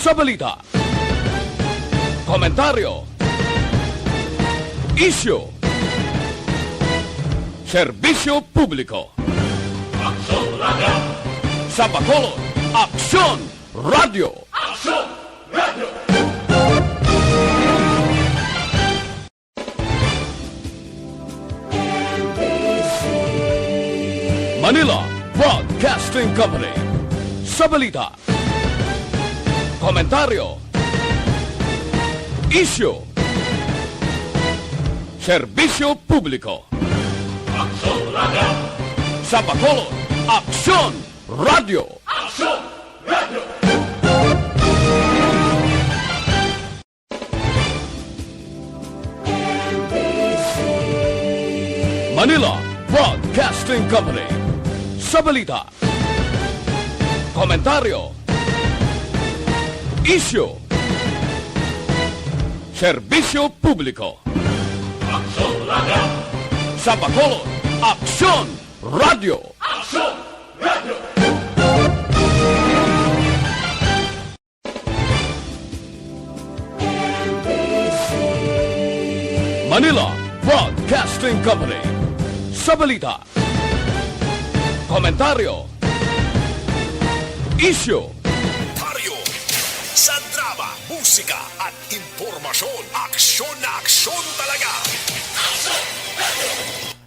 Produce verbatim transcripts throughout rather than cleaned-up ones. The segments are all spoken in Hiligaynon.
Sa balita, komentaryo, isyu, serbisyo publiko. Aksyon Radio. Sa Bacolod, Aksyon Radio. Aksyon Radio. Manila Broadcasting Company. Sa balita, komentaryo, isyu, serbisyo publiko. Aksyon Radio. Sa Bacolod, Aksyon Radio. Aksyon Radio. Manila Broadcasting Company. Sa balita, komentaryo, isyu, serbisyo publiko. Aksyon Radio. Sa Bacolod, Aksyon Radio. Aksyon Radio. Manila Broadcasting Company. Sa balita, komentaryo, isyu, komentaryo, sa drama, musika, at impormasyon. Aksyon na aksyon talaga.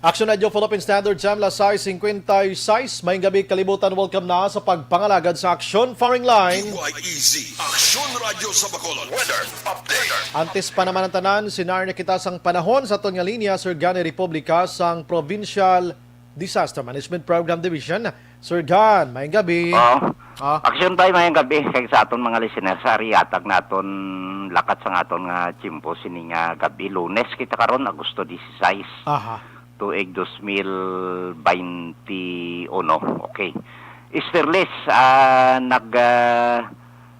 Aksyon Radio Philippine Standard Time, las sais cincuenta y seis. Mayong gabi, kalibutan. Welcome na sa pagpangalagad sa Aksyon Firing Line. D Y E Z, Aksyon Radio sa Bacolod. Weather update. Antes pa naman ang tanan, sinari na kita sang panahon sa aton nga linya, Sir Gani Republica sang Provincial Disaster Management Program Division. Sir Gan, mayong gabi. Oh. Ah. Aksyon tayo mayong gabi kay sa aton mga listeners, sa riatag naton lakat sa aton nga tiyempo sini nga gabi. Lunes kita karon, Agosto dieciséis. Aha. Tuig dos mil baynte uno. Okay. Easterlies, ah, nag, ah,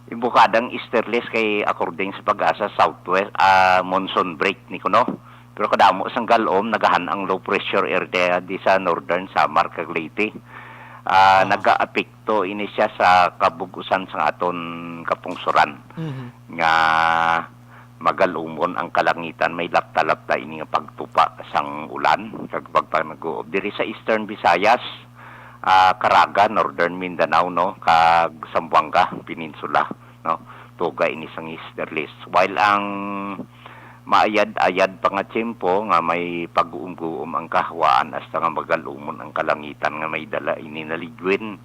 imbukada ang easterlies kay according sa PAGASA, southwest, ah, monsoon break ni kuno. Pero kadamo sang gal-om, nagahan ang low pressure area di sa northern Samar kag Leyte. Ah, Ah. Nagaapekto ini siya sa kabug-usan sa aton kapungsoran Mhm. nga magal-umon ang kalangitan, may lapta-lapta ini nga pagtupa sang ulan kag pagpanaguob diri sa Eastern Visayas, ah, Caraga, Northern Mindanao, no, kag Zamboanga Peninsula, no, tuga ini sang easterlies. While ang maayad-ayad pa nga tiyempo nga may pag-uumguom ang kahawaan hasta nga magal-umon ang kalangitan nga may dala ini naligwin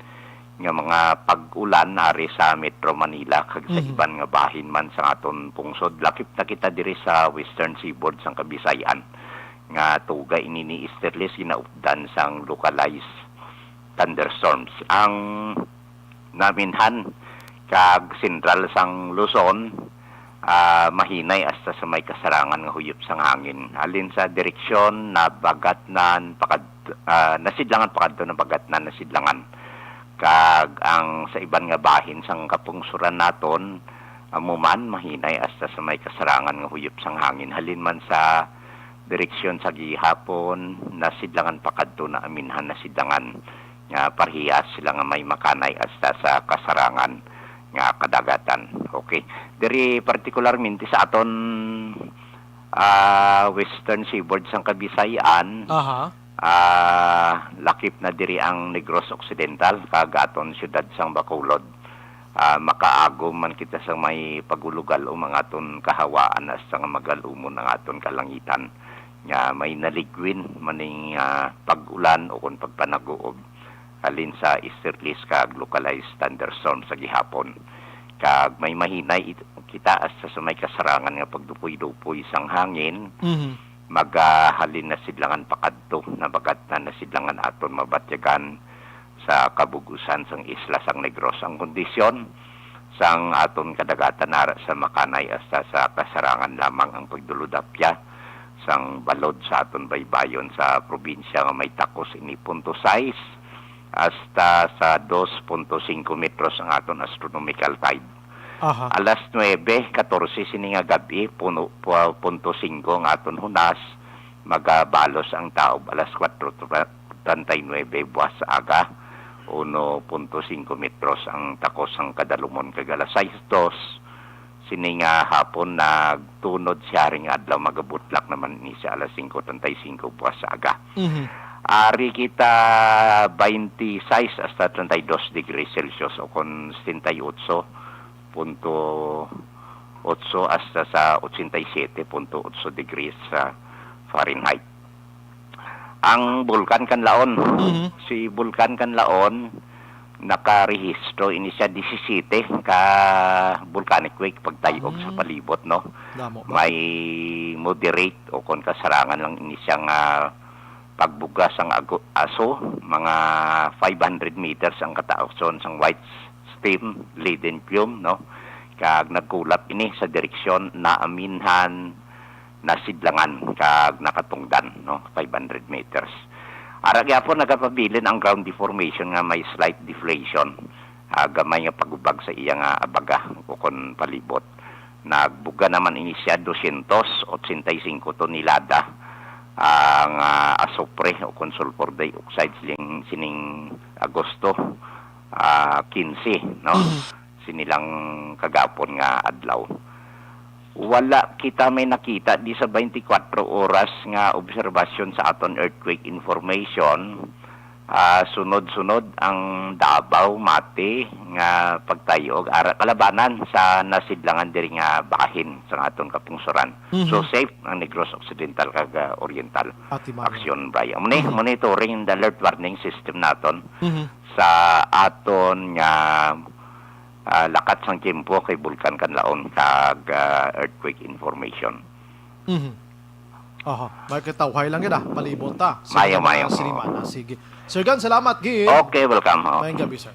nga mga pag-ulan ari sa Metro Manila kag sa Mhm. iban nga bahin man sa aton pungsod. Lakip na kita diri sa Western Seaboard sang Kabisayan nga tuga ini ni easterlies ginaupdan sang localized thunderstorms. Ang naminhan kag sentral sang Luzon, ah, mahinay hasta sa may kasarangan nga huyop sang hangin. Halin sa direksyon Nabagatnan, pakad-, ah, Nasidlangan pakadto Nabagatnan, Nasidlangan. Kag ang sa iban nga bahin sang kapungsoran naton, amo man, mahinay hasta sa may kasarangan nga huyop sang hangin. Halin man sa direksyon sa gihapon, Nasidlangan pakadto Naaminhan, Nasidlangan, nga parehas sila nga may makanay hasta sa kasarangan nga kadagatan. Okay. Diri partikularmente sa aton, ah, Western Seaboard sang Kabisayan, Aha. ah, lakip na diri ang Negros Occidental kag aton siyudad sang Bacolod. Ah, makaagom man kita sa may pag-ulugal-om ang aton kahawaan hasta nga magal-umon ang aton kalangitan nga may naligwin maning, ah, pag-ulan o kon pagpanaguob halin sa easterlies kag localized thunderstorm sa gihapon. Kag may mahinay it-, kita hasta sa may kasarangan nga pagdupoy-dupoy sang hangin, Mhm. magahalin Nasidlangan pakadto Nabagatnan, Nasidlangan aton mabatyagan sa kabug-usan sang isla sang Negros. Ang kondisyon sang aton kadagatan ara sa makanay hasta sa kasarangan lamang ang pagdulod-apya sang balod sa aton baybayon sa probinsya nga may takos ini punto sais hasta sa dos punto singko metros ang aton astronomical tide. Aha. Alas nuebe katorse sini nga gab-i, puno, pu-, punto singko ang aton hunas, magabalos ang taob. Alas kuwatro treinta y nuebe buwas sa aga, uno punto singko metros ang takos sang kadalumon, kag alas sais dos, sini nga hapon, nagtunod siya ring adlaw, magabutlak naman ni siya alas singko treinta y cinco buwas sa aga. Mhm. Ari kita twenty-six hasta treinta y dos degrees Celsius o kon setenta y ocho punto ocho hasta sa ochenta y siete punto ocho degrees sa Fahrenheit. Ang Bulkan Kanlaon, Mhm. si Bulkan Kanlaon, nakarehistro ini siya disisete ka volcanic wake pagtayog sa Mm. palibot, no? Damo ba? May moderate o kon kasarangan lang ini siya nga pagbuga sang ago-, aso, mga five hundred meters ang kataason sang white steam, leaden fume, no? Kag nagkulap ini sa direksyon Naaminhan, Nasidlangan, kag Nakatungdan, no? Five hundred meters. Ara gyapon nagapabilin ang ground deformation nga may slight deflation, ah, gamay nga pagubag sa iya nga abaga o kon palibot. Nagbuga naman ini siya dosyentos ochenta y cinco tonelada ang, ah, asupre o kon sulfur dioxide sining, sining Agosto, ah, quince, no? Mhm. Sini lang kagapon nga adlaw. Wala kita may nakita di sa twenty-four oras nga obserbasyon sa aton earthquake information. Ah, sunod-sunod ang Davao, Mati nga pagtayog, ara kalabanan sa nasidlangan diri nga bahin sa aton kapungsoran. Mhm. So, safe ang Negros Occidental kag, ah, Oriental. Ati Maria. Aksyon, Brian. Muni, Mhm. monitoring the alert warning system naton Mhm. sa aton nga, ah, lakat sang tiyempo kay Bulkan Kanlaon kag, ah, earthquake information. Mhm. Aha, may katawhay lang gid, ah. Palibot ta. Sige Mayo, na, mayo. Sinimana. Sige. Sir Gan, salamat gid. Okay, welcome. Oh. Mayong gabi, sir.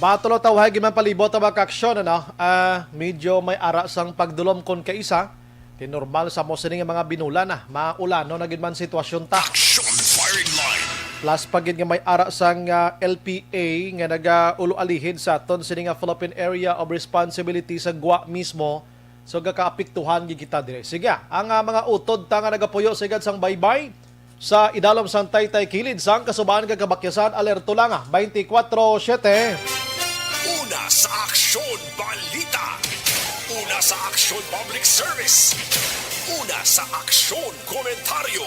Batulo tawhay gid man palibot ang mga kaaksyon, ano? Ah, medyo may ara sang pagdulom kon kaisa. Kay normal sa mo sini nga mga binulan, ah. Maulano na gid man sitwasyon ta. Action firing line. Plus pa gid nga may ara sang, ah, L P A nga nagaulo-alihid sa aton sini nga Philippine Area of Responsibility sa gwa mismo. So, gakaapektuhan gid kita dire. Sige, ah, ang, ah, mga utod ta nga nagapuyo sigad sang baybay sa idalom sang taytay kilid sang kasubaan kag kabakyasan, alerto lang, ah, twenty-four seven. Una sa Aksyon Balita. Una sa Aksyon Public Service. Una sa Aksyon Komentaryo.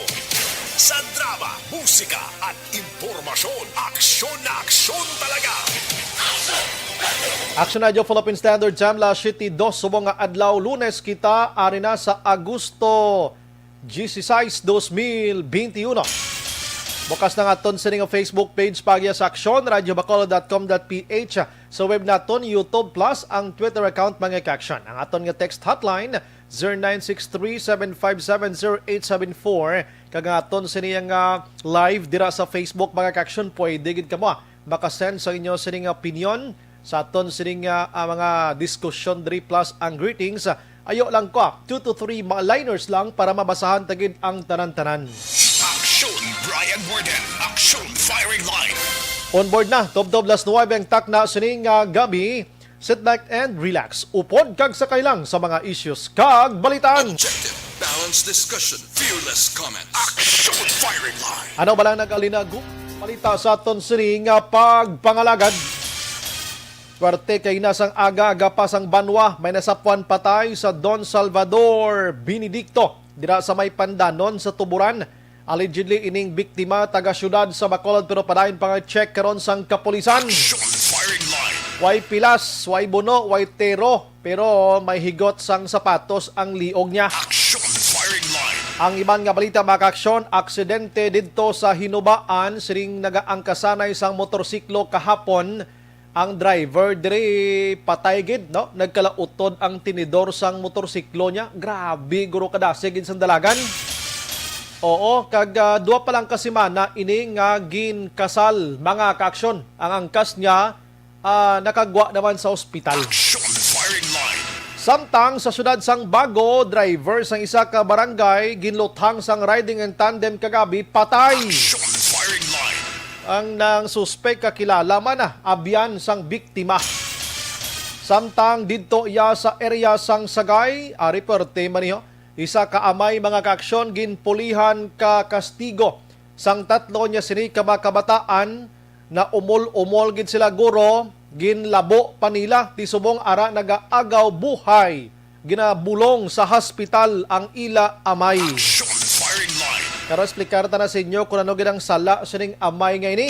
Sa drama, musika, at impormasyon, aksyon na aksyon talaga. Action Radio Philippine Standard Time, las siete dos subong nga adlaw, Lunes kita, ari na sa Agosto dieciséis, dos mil veintiuno. Bukas na nga aton sini nga Facebook page, pagya sa Aksyon, radyo bacolod dot com dot P H. Sa web naton, YouTube, plus ang Twitter account, mga ka-aksyon. Ang aton nga text hotline, zero nine six three, seven five seven, zero eight seven four. Kag ang aton sini nga live dira sa Facebook, mga ka-aksyon, pwede gid kamo, ah, makasend sa inyo sini nga opinion sa aton sini nga, ah, mga diskusyon diri, plus ang greetings. Ayo lang ko, ah, two to three ma-, liners lang para mabasahan ta gid ang tanan-tanan. Aksyon Brian Warden, Aksyon Firing Line. On board na, tubtob las nuwebe ang takna sini nga gabi. Sit back and relax. Upod kag sakay lang sa mga issues kag balitaan. Objective, balanced discussion, fearless comments. Aksyon Firing Line. Ano ba lang nagalinago? Balita sa aton sini nga pagpangalagad. Swerte kay nasang aga-aga pa sang banwa, may nasapwan patay sa Don Salvador Benedicto dira sa may Pandanon sa Tuburan. Allegedly, ining biktima taga siyudad sa Bacolod, pero padayon pa nga check karon sang kapulisan. Action Firing Line. Way pilas, way buno, way tero, pero may higot sang sapatos ang liog niya. Action Firing Line. Ang iban nga balita, mga kaaksyon, aksidente didto sa Hinubaan, sining nagaangkasanay sang motorsiklo kahapon. Ang driver diri patay gid, no? Nagkalautod ang tinidor sang motorsiklo niya. Grabe, guro, kadasig gid sang dalagan. Oo, kag, ah, duha pa lang ka semana ini nga ginkasal, mga kaaksyon. Ang angkas niya, ah, nakagwa naman sa ospital. Action Firing Line. Samtang sa siyudad sang Bago, driver sang isa ka barangay ginluthang sang riding in tandem kagabi, patay. Action Firing Line. Ang nang suspek kakilala man na, abyan sang biktima. Samtang didto iya sa area sang Sagay, ari, perte man niyo, isa ka amay, mga kaaksyon, ginpulihan ka kastigo sang tatlo niya sini ka mga kabataan. Naumol-umol gid sila, guro, ginlabo pa nila ti subong ara nagaagaw buhay, ginabulong sa hospital ang ila amay. Action Firing Line. Karon, explicar ta na sa inyo kung ano gid ang sala sining amay nga ini.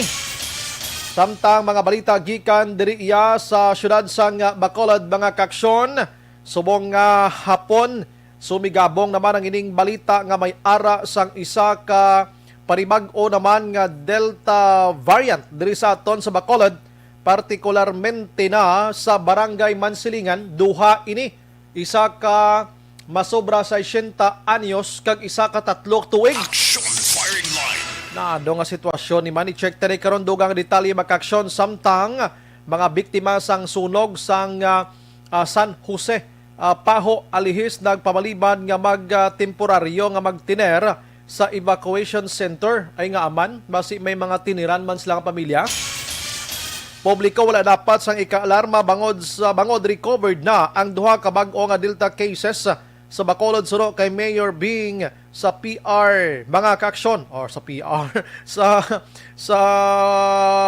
Samtang mga balita gikan diri iya sa siyudad sang Bacolod, mga kaaksyon, subong nga hapon, sumigabong naman ang ining balita nga may ara sang isa ka panibag-o naman nga Delta variant diri sa aton sa Bacolod, partikularmente na sa Barangay Mansilingan. Duha ini, isa ka masobra sesenta anyos kag isa ka tatlo tuig. Action Firing Line. Naano nga sitwasyon ni man? I-check tani karon dugang detalye, mga kaaksyon. Samtang mga biktima sang sunog sang, ah, ah, San Jose, ah, Paho, Alihis, nagpamaliban nga mag, ah, temporaryo nga magtiner sa evacuation center. Ay nga aman, basi may mga tiniran man sila nga pamilya. Publiko, wala dapat sang ikaalarma bangod sa, bangod recovered na ang duha ka bag-o nga Delta cases sa Bacolod, suno kay Mayor Bing sa P R, mga kaaksyon, or sa P R, sa, sa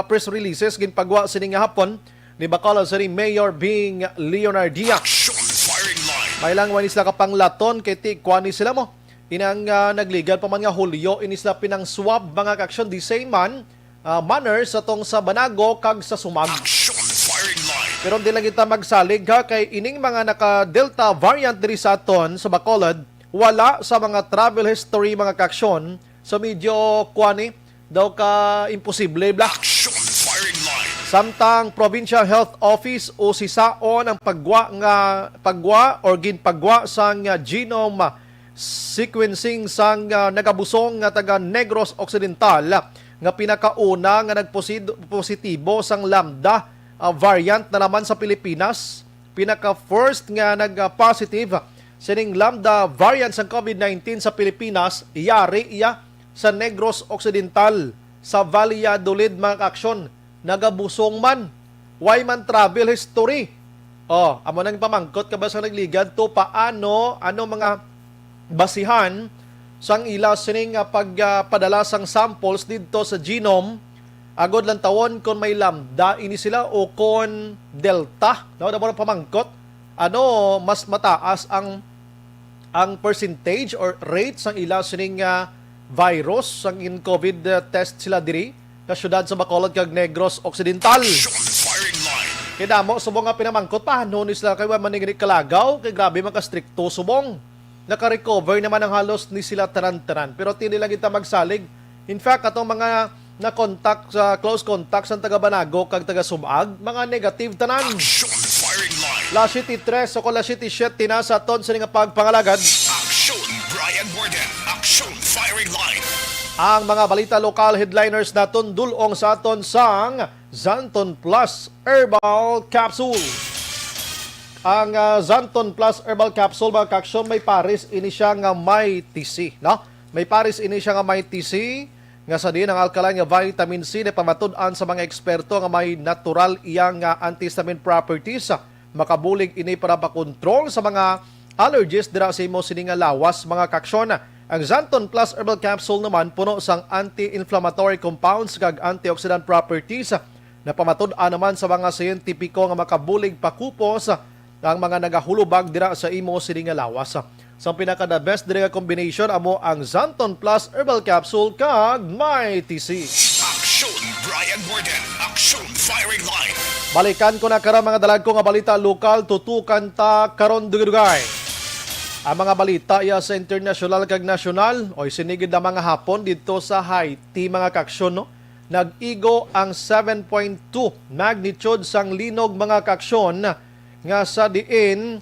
press releases ginpagwa sini nga hapon ni Bacolod City Mayor Bing Leonardia. Action Firing Line. May lang wani sila kapanglaton kay ti kuan ni sila mo. Inang, ah, nagligad pa man nga Hulyo, ini sila pinang-swab, mga kaaksyon, the same man, ah, manner sa tong sa Banago kag sa Sumag. Action Firing Line. Pero di lang kita magsalig, ha, kay ining mga naka-Delta variant diri sa aton sa Bacolod, wala sa mga travel history, mga kaaksyon, so medyo kuan ni daw ka imposible bla. Action Firing Line. Samtang Provincial Health Office usisaon ang pagwa nga pagwa or ginpagwa sang, ah, genome sequencing sang, ah, nagabusong nga taga Negros Occidental nga pinakauna nga nagposid-, positibo sang Lambda, ah, variant na naman sa Pilipinas. Pinaka-first nga nag-positive sining Lambda variant sang COVID nineteen sa Pilipinas, yari iya sa Negros Occidental, sa Valladolid, mga kaaksyon. Nagabusong man. Way man travel history. Oh, amo nang pamangkot ka ba sa nagligad to, paano, ano mga basihan sang ila sining, ah, pagpadala sang samples didto sa genome, agod lang tawon kon may Lambda ini sila o kon Delta. No, daw pamangkot, ano, mas mataas ang, ang percentage or rate sang ila sining, ah, virus sang in COVID, ah, test sila diri sa syudad sa Bacolod kag Negros Occidental. Action Firing Line. Kay damo subong nga pinamangkot, paano ni sila kay wa man ni gani kalagaw, kay grabe man ka strikto subong. Naka-recover naman ang halos ni sila tanan-tanan. Pero ti di lang kita magsalig. In fact, atong mga na-contact sa close contact sa taga Banago kag taga Sumag, mga negative tanan. Action Firing Line. Las siete tres o kon las siete siete na sa aton sini nga pagpangalagad. Action Brian Warden. Action Firing Line. Ang mga balita lokal headliners naton dul-ong sa aton sang Xanthone Plus Herbal Capsule. Ang, ah, Xanthone Plus Herbal Capsule, mga kaaksyon, may pares ini siya nga may T C, no? May pares ini siya nga may T C, nga sa diin ang alkaline nga vitamin C na pamatud-an sa mga eksperto nga may natural iya nga antihistamine properties. Makabulig ini para pakontrol sa mga allergies dira sa imo sini nga lawas, mga kaaksyon. Ang Xanthone Plus Herbal Capsule naman puno sang anti-inflammatory compounds kag antioxidant properties. Napamatud-an naman sa mga siyentipiko nga makabulig pakupos ang mga nagahulubag dira sa imo sini nga lawas. Sang pinaka-the best diri nga combination amo ang Xanthone Plus Herbal Capsule kag Mighty C. Action Brian Warden. Action Firing Line. Balikan ko na karon mga dalagko nga balita lokal, tutukan ta karon dugay-dugay. Ang mga balita iya sa internasyonal kag nasyonal, oy, sinigid na mga hapon didto sa Haiti, mga kaaksyon, no? Nag-igo ang seven point two magnitude sang linog, mga kaaksyon, nga sa diin,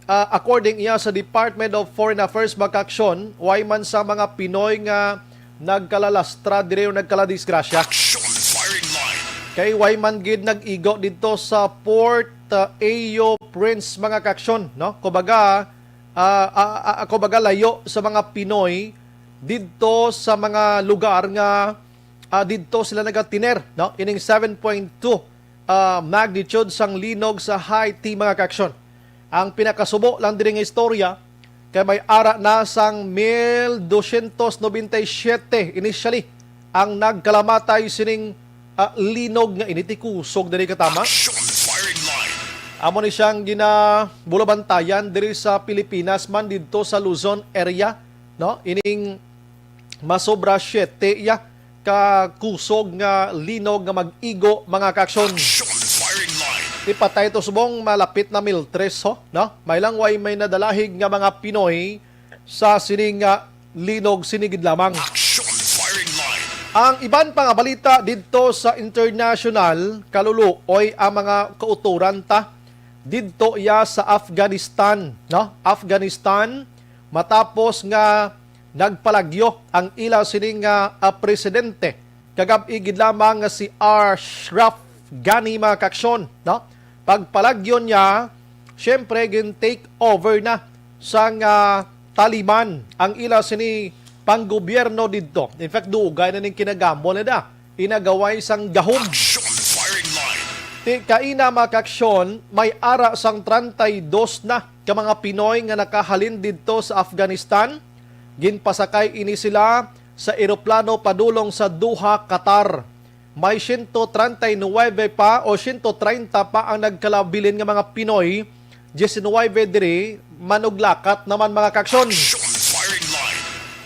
ah, according iya sa Department of Foreign Affairs, mga kaaksyon, way man sa mga Pinoy nga nagkalalastra diri o nagkaladisgrasya. Action Firing Line. Kay way man gid nag-igo didto sa Port, ah, Au Prince, mga kaaksyon, no? Kumbaga, ah, ah, ah, kumbaga, layo sa mga Pinoy didto sa mga lugar nga, ah, didto sila nagatiner, no? Ining seven point two, ah, magnitude sang linog sa Haiti, mga kaaksyon. Ang pinakasubo lang diri nga istorya kay may ara na sang mil dosyentos nobenta y siyete initially ang nagkalamatay sining, ah, linog nga ini, ti kusog diri, katama. Amo ni siyang ginabulabantayan diri sa Pilipinas man, didto sa Luzon area, no? Ining masobra siyete iya ka kusog nga linog nga mag-igo, mga kaaksyon. Ipatay to subong malapit na mil tres, ho, no? May lang way may nadalahig nga mga Pinoy sa sining nga linog, sini gid lamang. Ang iban pa nga balita didto sa international, kaluluoy ang mga kautoran ta didto iya sa Afghanistan, no? Afghanistan, matapos nga nagpalagyo ang ila sining nga, ah, presidente, kagab-i gid lamang nga si Ashraf Ghani, mga kaaksyon, no? Pagpalagyo niya, syempre, gin-take over na sang, ah, Taliban ang ila sini panggobyerno didto. In fact, dugay na ning kinagamo na da, inagaway sang gahom. Ti kaina, mga kaaksyon, may ara sang treinta y dos na ka mga Pinoy nga nakahalin didto sa Afghanistan. Ginpasakay ini sila sa eroplano padulong sa Doha, Qatar. May siyento treinta y nuwebe pa o siyento treinta pa ang nagkalabilin nga mga Pinoy, diecinuwebe diri manuglakat naman, mga kaaksyon.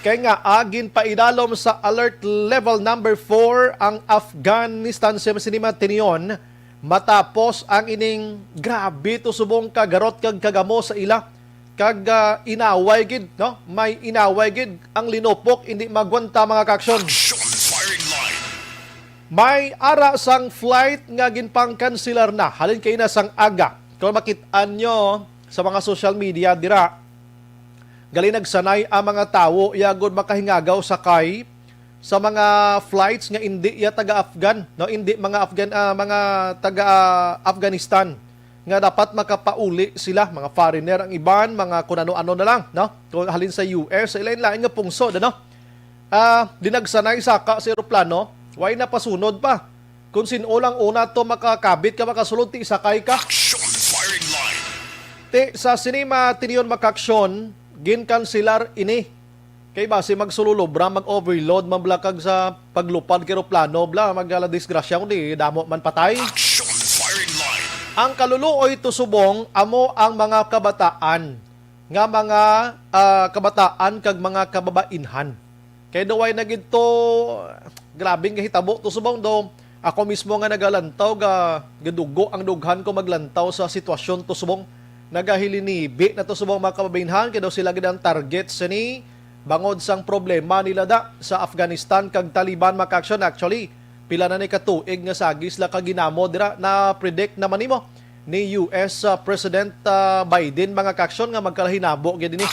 Kay nga, ah, ginpaidalom sa alert level number four ang Afghanistan sa sini mga tinion, matapos ang ining grabe to subong kagarot kag kagamo sa ila, kag, ah, inaway gid, no? May inaway gid ang linupok, hindi magwanta, mga kaaksyon. May ara sang flight nga ginpangkansilar na halin kay na sang aga. Kung makit-an nyo sa mga social media dira, gali nagsanay ang mga tawo, iya gud makahingagaw sakay sa mga flights nga indi iya taga-Afghan, no, indi mga Afghan, ah, mga taga-Afghanistan, nga dapat makapauli sila, mga foreigner ang iban, mga kun ano-ano na lang, no? Kung halin sa U S, sa ilain-lain nga pungsod, ano? Ah, dinagsanay saka sa eroplano, way napasunod pa. Kung sin-o lang una to makakabit ka, makasulod, ti sakay ka. Ti sa sinima tinion, mga kaaksyon, ginkansilar ini. Kay basi magsululobra, mag-overload man bala kag sa paglupad kay eroplano, bala, magala disgrasya kundi damo man patay. Ang kaluluoy to subong amo ang mga kabataan, nga mga, ah, kabataan kag mga kababainhan. Kay daw way na gid to, grabing kahitabo to subong daw. Ako mismo nga nagalantaw, ga, gadugo ang dughan ko maglantaw sa sitwasyon to subong. Nagahilinibi na to subong mga kababainhan, kay daw sila gid ang target sini bangod sang problema nila da sa Afghanistan kag Taliban, mga kaaksyon. Actually, pila na ni ka tuig nga sagi sila ka ginamo dira, na-predict naman nimo ni U S, ah, President, ah, Biden, mga kaaksyon, nga magkalahinabo gid ini.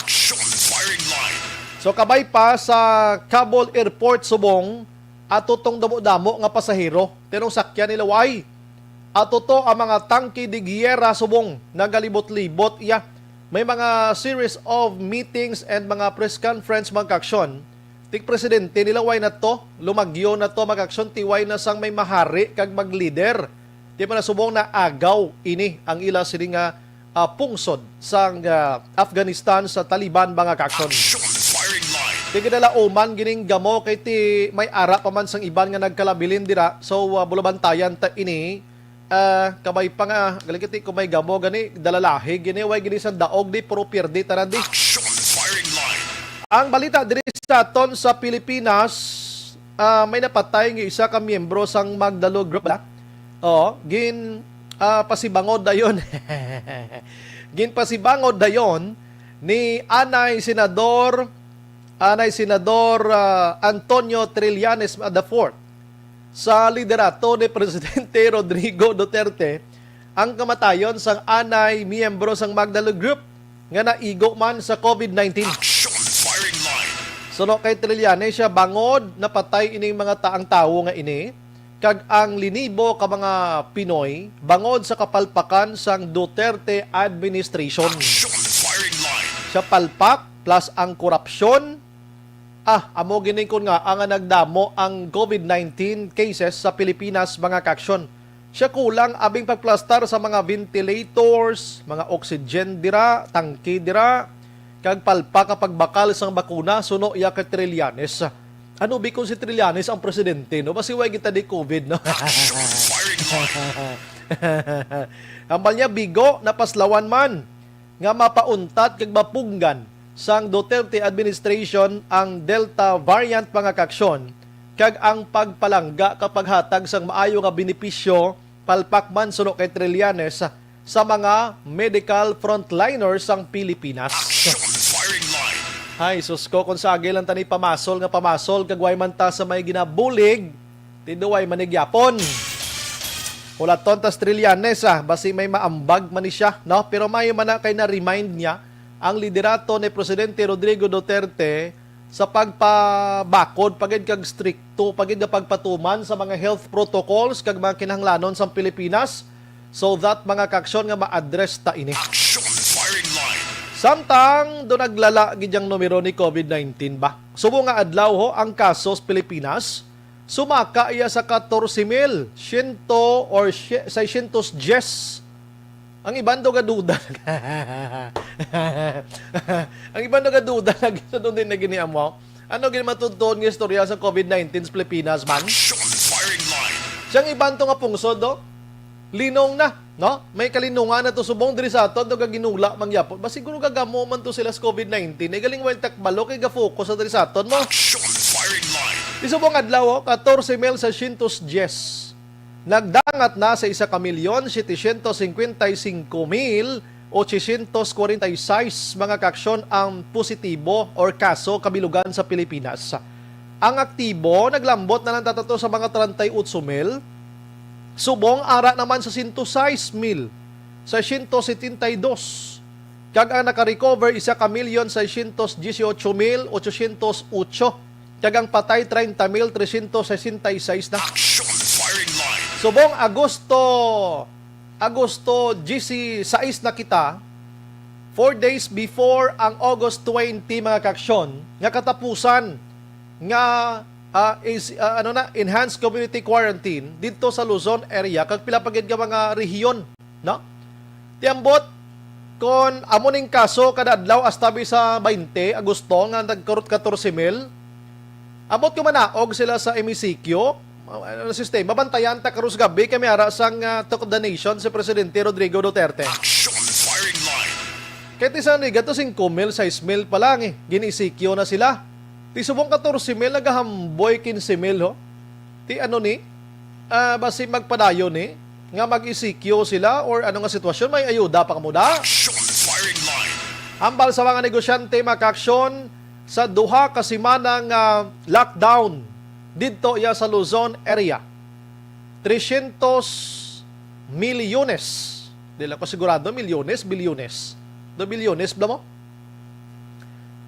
So kabay pa sa Kabul Airport subong, ato tong damo-damo nga pasahero, tinong sakyan nila way. Ato to ang mga tangke de giyera subong nagalibot-libot iya. May mga series of meetings and mga press conference, mga kaaksyon. Ti presidente nila way na to, lumagyo na to, mga kaaksyon, ti way na sang may mahari kag mag-leader. Ti pa na subong na agaw ini ang ila sini nga, ah, pungsod sang, ah, Afghanistan sa Taliban, mga kaaksyon. Ti ginalauman gining gamo kay ti may ara pa man sang iban nga nagkalabilin dira. So, ah, bulabantayan ta ini. Ah, kabay pa nga, galing kiti kung may gamo gani, dalalahi gini, way gini sa daog di, puro pierde tanan di. Ang balita diri sa aton sa Pilipinas, ah, may napatay nga isa ka miyembro sang Magdalo Group, bala? Oo, gin, ah, pasibangod dayon. Ginpasibangod dayon ni anay Senador, anay Senador, ah, Antonio Trillanes the fourth. Sa liderato ni Presidente Rodrigo Duterte ang kamatayon sang anay miyembro sang Magdalo Group nga naigo man sa covid nineteen. Suno kay Trillanes, siya bangod napatay ining mga taang tawo nga ini, kag ang linibo ka mga Pinoy bangod sa kapalpakan sang Duterte administration. Sa palpak plus ang korupsyon, ah, amo gini kon nga ang nagdamo ang covid nineteen cases sa Pilipinas, mga kaaksyon. Siya kulang abing pagplastar sa mga ventilators, mga oxygen dira, tangke dira, kag palpak nga pagbakal sang bakuna, suno iya kay Trillanes. Ano, bikon si Trillanes ang presidente, no? Basi way kita di COVID, no? Hambal niya, bigo, napaslawan man nga mapauntat kag mapunggan sang Duterte administration ang Delta variant, mga kaaksyon, kag ang pagpalangga kag paghatag sang maayo nga benepisyo, palpak man suno kay Trillanes, sa mga medical frontliners sang Pilipinas. Action Firing Line. Hay, sus ko, kung sa agi lang tani pamasol nga pamasol, kag way man ta sa may ginabulig, tiduway man ni gyapon. Hulaton tas Trillanes, ah, basi may maambag man ni siya, no? Pero may man na kay na-remind niya ang liderato ni Presidente Rodrigo Duterte sa pagpabakod pa gid kag strikto pa gid nga pagpatuman sa mga health protocols kag mga kinahanglanon sa Pilipinas, so that, mga kaaksyon, nga ma-address ta ini. Action Firing Line. Samtang do naglala gid ang numero ni COVID nineteen ba? Subong nga adlaw ho ang kaso sa Pilipinas, sumaka iya sa katorse mil siyento or sie-, seiscientos diyes. Ang iban do gaduda. Ang iban do gaduda lagi sa doon din na giniamo. Ano gid matutuon nga istorya sa COVID nineteen sa Pilipinas man? Action Firing Line. Siyang iban to nga pungsod, do? Linong na, no? May kalinungan na to subong diri sa aton, do gaginula mangyapon. Ba siguro gagamo man to sila sa COVID nineteen. Eh, galing wild takbalo kay ga-focus sa diri sa aton, no? Action Firing Line. Di subong adlaw, oh, katorse mil seiscientos diyes. Nagdangat na sa isa ka milyon setecientos cincuenta y cinco mil ochocientos cuarenta y seis mga kaaksyon ang positibo or kaso kabilugan sa Pilipinas. Ang aktibo naglambot na lang tatato sa mga treinta y ocho mil, subong ara naman sa sento sais mil sa sento setenta y dos, kag ang naka-recover isa ka milyon seiscientos dieciocho mil ochocientos ocho, kag ang patay treinta mil trescientos sesenta y seis na. Action Firing Line. Subong Agosto, Agosto dieciséis na kita, four days before ang August twenty, mga kaaksyon, nga katapusan nga, ah, is, ah, ano na, enhanced community quarantine dito sa Luzon area, kag pila pa gid nga mga rehiyon, no? Ti ambot, kon amo ning kaso kada adlaw hasta bi sa baynte Agosto nga nagkurot katorse mil, ambot ko manaog sila sa M E C Q, ano, sistema, bantayan ta karon sa gabi kay may ara sang, ah, Talk of the Nation si Presidente Rodrigo Duterte. Action Firing Line. Kay ti sa niga to singko mil, sais mil pa lang eh, gin-E C Q na sila. Ti subong katorse mil, nagahamboy kinse mil, ho. Ti ano ni? Ah, basi magpadayon ni nga mag-E C Q sila or ano nga sitwasyon, may ayuda pa kamo da? Action Firing Line. Hambal sa mga negosyante, mga kaaksyon, sa duha ka semana nga lockdown didto iya sa Luzon area, trescientos milyones. Di lang ko sigurado, milyones, bilyones. Do bilyones bala mo?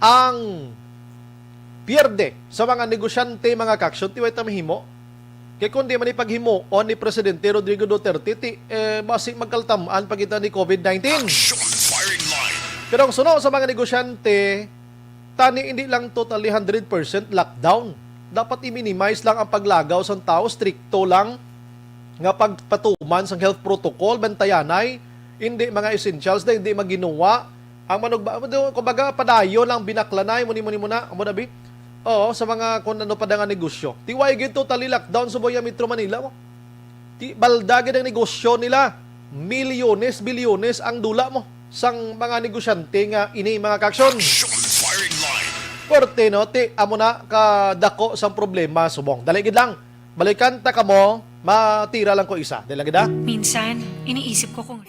Ang pierde sa mga negosyante, mga kaaksyon, ti way ta mahimo. Kay kung di man ipaghimuon ni Presidente Rodrigo Duterte, ti, eh, basi magkaltam-an pa kita ni COVID nineteen. Action Firing Line. Pero ang suno sa mga negosyante, tani hindi lang totally hundred percent lockdown. Dapat i-minimize lang ang paglagaw sang tawo, strikto lang nga pagpatuman sang health protocol, bantayanay, hindi mga essentials na hindi maginuwa. Ang manugba, kumbaga, padayon lang, binaklanay, muni, muni, muna, amo na, bi? Oo, sa mga kung ano pa da nga negosyo. Ti way gid totally lockdown sa Boya Metro Manila mo. Ti balda gid ang negosyo nila. Milyones, bilyones ang dula mo sang mga negosyante nga ini, mga kaaksyon. Action Firing Line. Korte, no? Ti amo na kadako sang problema subong. Dali gid lang. Balikan ta kamo, matira lang ko isa. Dali gid, ah. Minsan, iniisip ko kung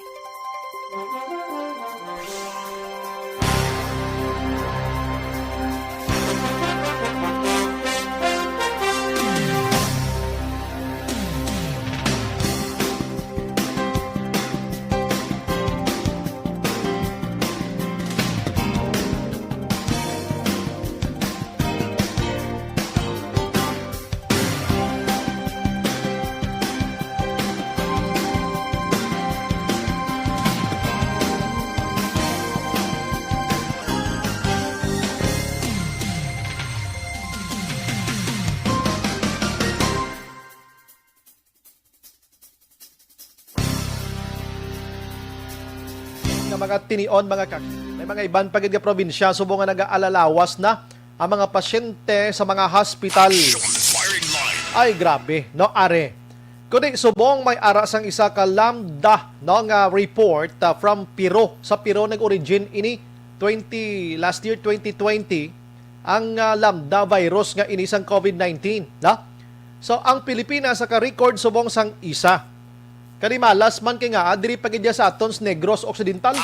Nga mga tinion, mga kak-, may mga iban pa gid nga probinsya subong nga nagaalalawas na ang mga pasyente sa mga hospital. Ay, grabe, no, are. Kundi subong may ara sang isa ka Lambda, no, nga report, ah, from Peru. Sa Peru nag-origin ini twenty, last year, twenty twenty, ang, ah, Lambda virus nga ini sang COVID nineteen, no? So, ang Pilipinas naka-record subong sang isa. Kani malas man kay nga, ah, diri pa gid sa aton sa Negros Occidental.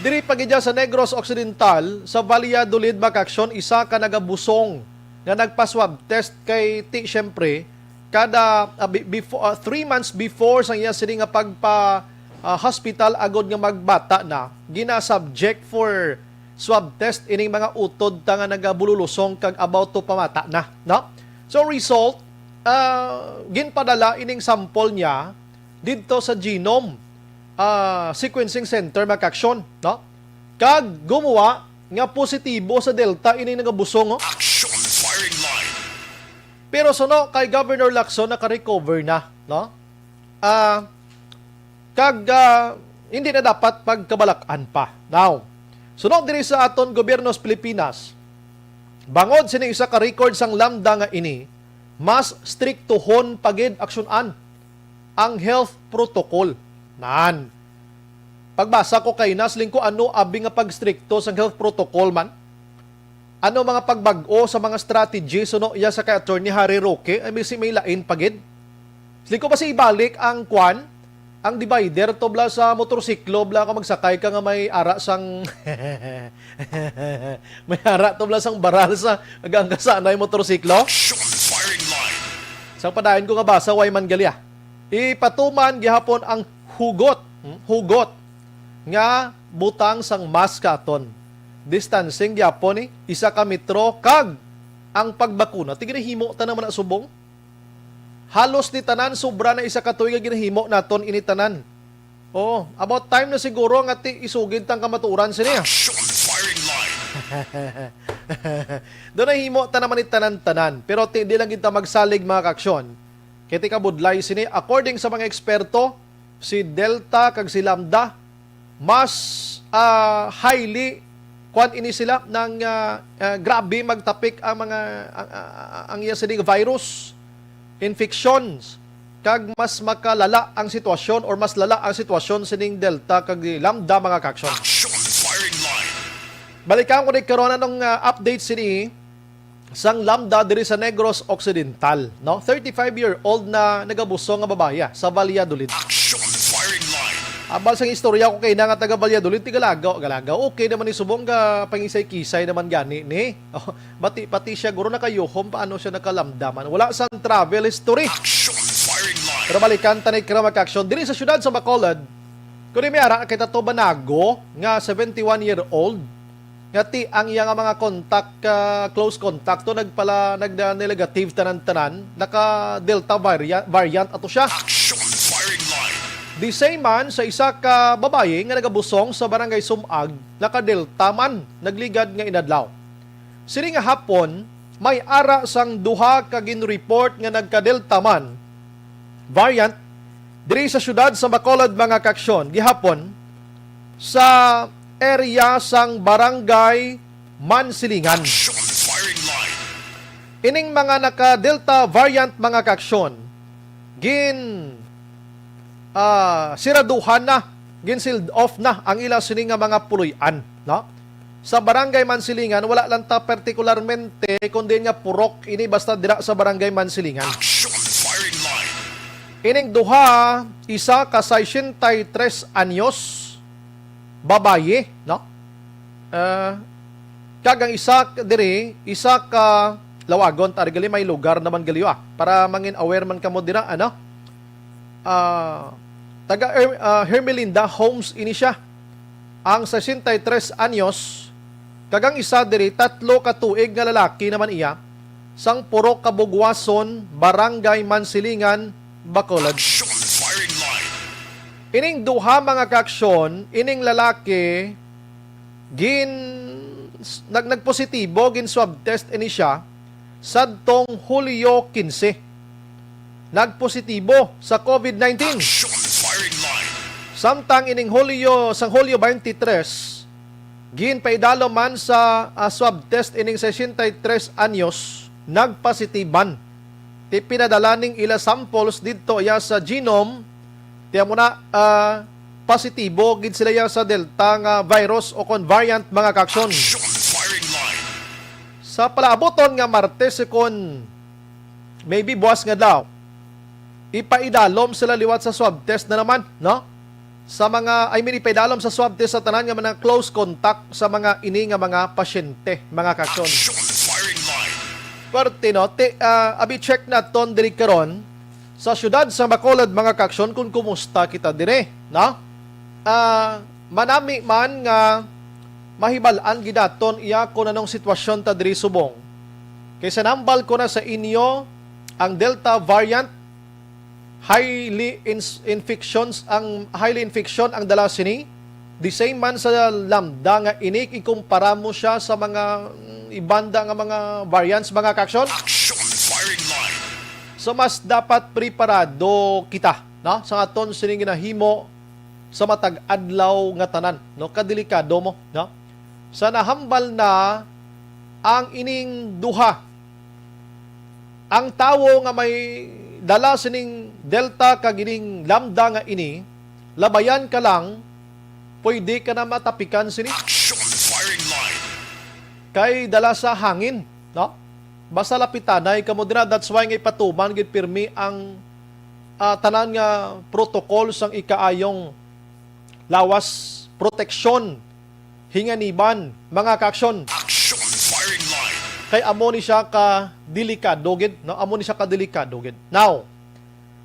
Diri pa gid sa Negros Occidental, sa Valladolid, mga kaaksyon, isa ka nagabusong nga nagpa-swab test kay ti, syempre, kada, ah, bi-, before, ah, three months before sang iya sini nga pagpa, ah, hospital agod nga magbata na, gina-subject for swab test ining mga utod ta nga nagabululusong kag about to pamata na, no? So, result, ah, ginpadala ining sample niya didto sa genome, ah, sequencing center, mga kaaksyon, no? Kag gumuwa nga positibo sa Delta ining nagabusong, oh. Pero suno kay Governor Lacson, naka-recover na, no? Ah, kag, ah, hindi na dapat pagkabalak-an pa. Now, suno diri sa aton gobyerno sa Pilipinas, bangod sini isa ka record sang Lambda nga ini, mas striktohon pa gid aksyonan ang health protocol. Nan. Pagbasa ko kay nas lingko, ano abi nga pagstrikto sang health protocol man? Ano mga pagbag-o sa mga strategy suno iya sa kay Attorney Harry Roque? Ay, may si may lain pa gid. Lingko ba si ibalik ang kwan? Ang divider to bla sa motorsiklo, bla, kung magsakay ka nga may ara sang may ara to bla sang baral sa ang kasanay motorsiklo. Sang padayon ko nga basa, way man gali, ah. Ipatuman gihapon ang hugot, hmm, hugot nga butang sang mask katon. Distancing gihapon ni isa ka metro kag ang pagbakuna. Ti ginahimo ta naman na subong. Halos ni tanan, sobra na isa ka tuig nga ginahimo naton ini tanan. Oh, about time na siguro nga ti isugid tang kamatuoran sini. Doon ay himo ta naman ni tanan-tanan. Pero ti, di lang kita magsalig, mga kaaksyon. Kay ti kabudlay sini, according sa mga eksperto, si Delta kag si Lambda, mas, ah, highly, kwan ini sila, nang, ah, ah, grabe magtapik ang mga, ang, ang, ang iya sining virus, infections, kag mas makalala ang sitwasyon or mas lala ang sitwasyon sining Delta kag Lambda, mga kaaksyon. Balikan ko ni karon anong, ah, update sini sang Lambda diri sa Negros Occidental, no? Thirty-five-year-old na nagabusong nga babayi, ah, sa Valladolid. Abal sang istorya ko kay na nga taga Valladolid, tigalagaw, galagaw. Okay naman ni subong nga pangisay-kisay naman gani ni. Oh, bati pati siya guro nakayuhom paano siya nakalamdaman. Wala sang travel history. Pero balikan ta ni, mga kaaksyon, diri sa siyudad sa Bacolod, kundi may ara kita to banago nga seventy-one-year-old nga ti ang iya nga mga contact, ah, close contact to nagpala nagda negative tanan-tanan, naka Delta varia-, variant ato siya. The same man sa isa ka babayi nga nagabusong sa barangay Sumag, naka Delta man, nagligad nga inadlaw. Sini nga hapon, may ara sang duha ka ginreport nga nagka-Delta man variant diri sa siyudad sa Bacolod, mga kaaksyon, gihapon sa area sang Barangay Mansilingan. Ining mga naka-Delta variant, mga kaaksyon, gin, ah, siraduhan na, gin-sealed off na ang ila sini nga mga puloy-an, no? Sa Barangay Mansilingan, wala lang ta partikularmente, kundi nga purok ini basta dira sa Barangay Mansilingan. Ining duha, isa ka sesenta y tres anyos, babayi, no? Ah, kag ang isa k-, diri, isa ka lawagon, ta ari gali may lugar naman gali, ah, para mangin aware man kamo dira, ano? Ah, taga Her-, ah, Hermelinda Homes ini siya. Ang sesenta y tres anyos, kag ang isa diri, tatlo ka tuig nga lalaki naman iya, sang Purok Kabugwason, Barangay Mansilingan, Bacolod. Ining duha, mga kaaksyon, ining lalaki, gin-, nag-, nagpositibo, gin-swab test ini siya, sadtong Hulyo quince. Nagpositibo sa COVID nineteen. Samtang ining Hulyo, sang Hulyo twenty-three, Ginpaidalom man sa, ah, swab test ining sesenta y tres anyos, nagpositibo man. Ti pinadala ning ila samples didto iya sa genome, ti amo na, ah, positibo gid sila iya sa Delta nga virus o kon variant, mga kaaksyon. Action firing line. Sa palaabuton nga Martes, kon maybe buwas nga adlaw, ipaidalom sila liwat sa swab test na naman, no? Sa mga, I mean, ipaidalom sa swab test sa tanan nga mga close contact sa mga ini nga mga pasyente, mga kaaksyon. Action firing line. Pwerte, no? Ti, ah, abi, check naton diri karon sa siyudad sa Bacolod, mga kaaksyon, kung kumusta kita diri, no? Ah, manami man nga mahibal-an gid naton iya kung anong sitwasyon ta diri subong. Kay sa nambal ko na sa inyo, ang Delta variant, highly ins-, infections ang, highly infection ang dala sini. The same man sa Lambda nga ini, ikumpara mo siya sa mga, mm, ibanda nga mga variants, mga kaaksyon. Action firing line. So, mas dapat preparado kita, no? Sa aton sining ginahimo sa matag adlaw nga tanan, no? Kadelikado mo, no? Sa nahambal na ang ining duha, ang tawo nga may dala sining Delta kag ining Lambda nga ini, labayan ka lang, pwede ka na matapikan sini. Action firing line. Kay dala sa hangin, no? Basta lapitanay kamo dira, that's why nga ipatuman gid pirmi ang, ah, tanan nga protocol sang ikaayong lawas, proteksyon, hinganiban, mga kaaksyon. Action firing line. Kay amo ni siya ka delikado gid, no? Amo ni siya ka delikado gid. Now,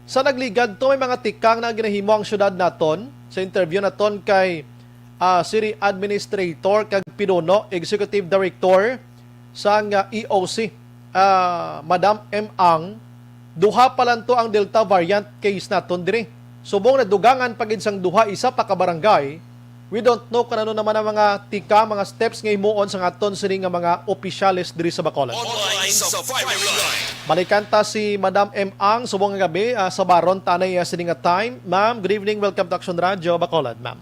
sa nagligad to, may mga tikang na ginahimo ang siyudad naton. Sa interview naton kay, ah, City Administrator kag Pinuno, Executive Director sang, ah, E O C, ah, Madam M Ang, duha pa lang to ang Delta variant case naton diri. Subong nadugangan pa gid sang duha, isa pa ka barangay. We don't know kung ano naman ang mga tika, mga steps nga himuon sang aton sini nga mga opisyales diri sa Bacolod. Online sa firing line. Balikan ta si Madam M Ang subong nga gabi, ah, sa Baron ta na iya sini nga time. Ma'am, good evening. Welcome to Action Radio Bacolod, ma'am.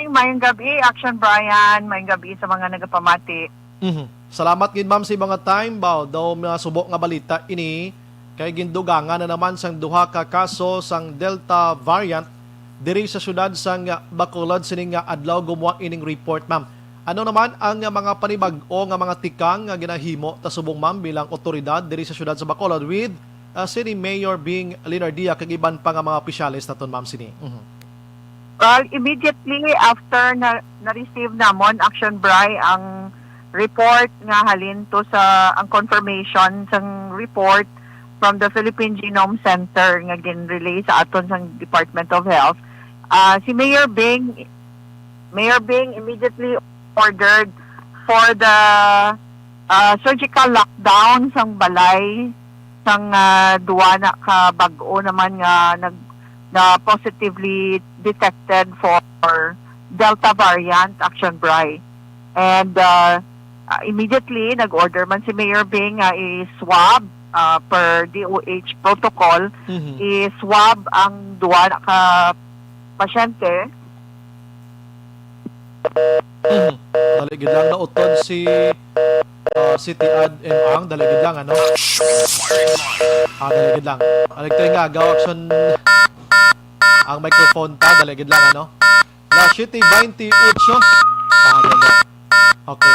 Mayong gabi, Action Brian. Mayong gabi sa mga nagapamati. Mhm. Salamat gid, ma'am, sa imong nga time. Baw, daw mga subo nga balita ini, kay gindugangan na naman sang duha ka kaso sang Delta variant diri sa siyudad sang Bacolod sining nga adlaw. Gumuha ining report, ma'am. Ano naman ang mga panibag-o nga mga tikang nga ginahimo ta subong, ma'am, bilang otoridad diri sa siyudad sa Bacolod with, ah, City Mayor Bing Leonardia kag iban pa nga mga opisyales naton, ma'am, sini? Mhm. Well, immediately after na, na-receive namon, Action Bri, ang report nga halin to sa, ang confirmation sang report from the Philippine Genome Center nga gin-relay sa aton sang Department of Health, ah, si Mayor Bing, Mayor Bing immediately ordered for the, ah, surgical lockdown sang balay sang, ah, duwa na ka bag-o naman nga nag-, na positively detected for Delta variant, Action Bri. And, ah, ah, immediately, nag-order man si Mayor Bing nga i-swab, ah, per D O H protocol, Mhm. i-swab ang duwa na ka pasyente. Mhm. Dali gid lang, nautod si, ah, City Ad M Ang. Dali gid lang, ano? Ah, dali gid lang. Alig tayo nga, gaw action ang microphone ta. Dali gid lang, ano? Alas siyete veintiocho. Ah, dali. Okay.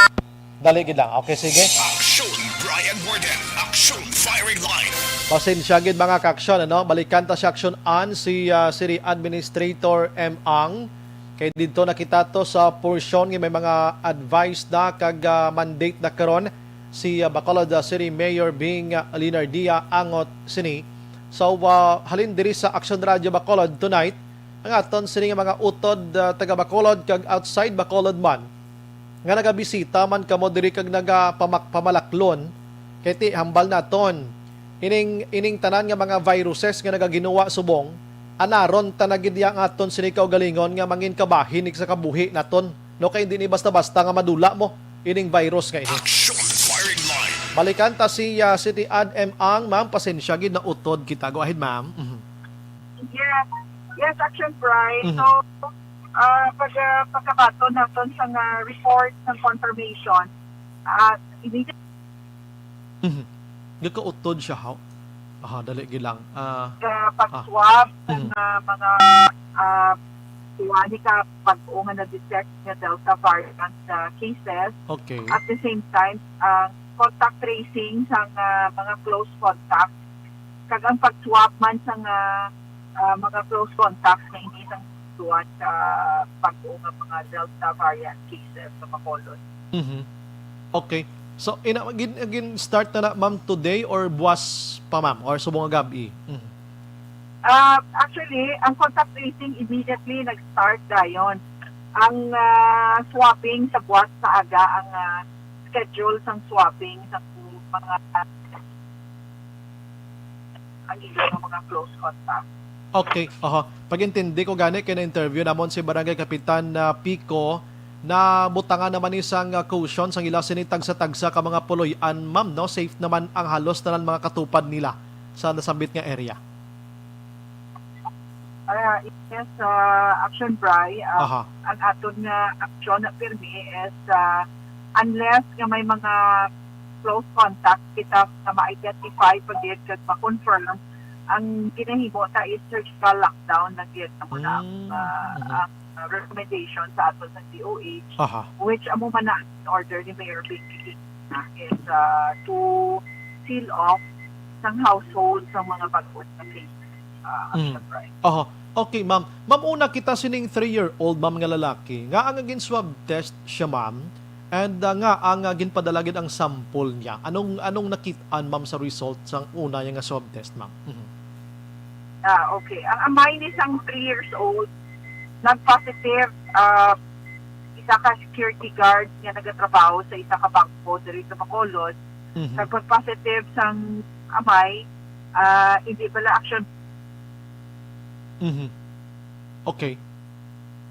Dali gid lang. Okay, sige. Action, Brian Warden. Action, firing line. Pasensya gid, mga ka-action, ano? Balikan ta si Action An, si, ah, City Administrator M Ang. Kay didto na kita to sa portion nga may mga advice na kag, ah, mandate na karon si, ah, Bacolod, ah, City Mayor Bing, ah, Leonardia angot sini. So, ah, halin diri sa Action Radio Bacolod tonight, ang aton sini nga mga utod, ah, taga Bacolod kag outside Bacolod man, nga nagabisita man kamo diri kag nagapamak-, pamalaklon, kay ti hambal naton, ining, ining tanan nga mga viruses nga nagaginuwa subong, anaron ta na gid ya ang aton sini kaugalingon nga mangin kabahin sa kabuhi naton, no? Kay hindi ni basta-basta nga madula mo ining virus nga ini. Action firing line. Balikan ta si, ah, City Ad M Ang, ma'am, pasensya gid, nautod kita. Go ahead, ma'am. Mhm. Yes. Yes, Action Brian. Mhm. So, Ah, pag, ah, pagkabaton naton sa nga report ng confirmation, ah, immediate Mhm. Gakautod siya, haw? Aha, dali, gilang. Ah, sa ah. pag-swab sa Mhm. nga mga, ah, tuwa ni ka bag-o nga na-detect nga Delta variant, ah, cases. Okay. At the same time, ang contact tracing sa nga mga close contact, kag ang pag-swab man sa nga, ah, mga close contact na hindi nang tuwan sa bag-o nga mga Delta variant cases sa Bacolod. Mhm. Okay. So, ina, gin, gin start na na, ma'am, today or buwas pa, ma'am? Or subong nga gab-i? Mhm. Ah, actually, ang contact tracing immediately nag-start dayon. Ang, ah, swabbing sa buwas sa aga ang, ah, schedule sang swabbing sa mga, ang ilang mga close contact. Okay, aha. Pag-intindi ko gani kay na-interview namon si Barangay Kapitan na Pico, na butangan naman ni sang, ah, caution sang ila sini tagsa-tagsa ka mga puloy-an, ma'am, no? Safe naman ang halos tanan mga katupad nila sa nasambit nga area. Ah, yes, ah, Action Bri, ah, Aha. ang aton nga aksyon na pirmi is, ah, unless nga may mga close contact kita nga ma-identify pa gid kag ma-confirm, ang ginahimo ta is surgical lockdown lang gid na muna ang, Mm, ah, mhm. ang, ah, recommendation sa aton sa D O H, Aha. which amo man na ang order ni Mayor Ping King na is, ah, to seal off sang household sa mga bag-o nga cases, ah, Mm. Action Bri. Aha. Okay, ma'am. Ma'am, una kita sining three-year-old, ma'am, nga lalaki. Nga ang gin-swab test siya, ma'am. And, ah, nga ang, ah, ginpadala gid ang sample niya. Anong, anong nakit-an, ma'am, sa result sang una niya nga swab test, ma'am? Mhm. Ah, okay. Ang amay ni sang three years old, nag-positive, ah, isa ka security guard nga nagatrabaho sa isa ka bangko diri sa Bacolod. Mhm. Nagpag-positive sang amay, ah, hindi pala action. Mhm. Okay.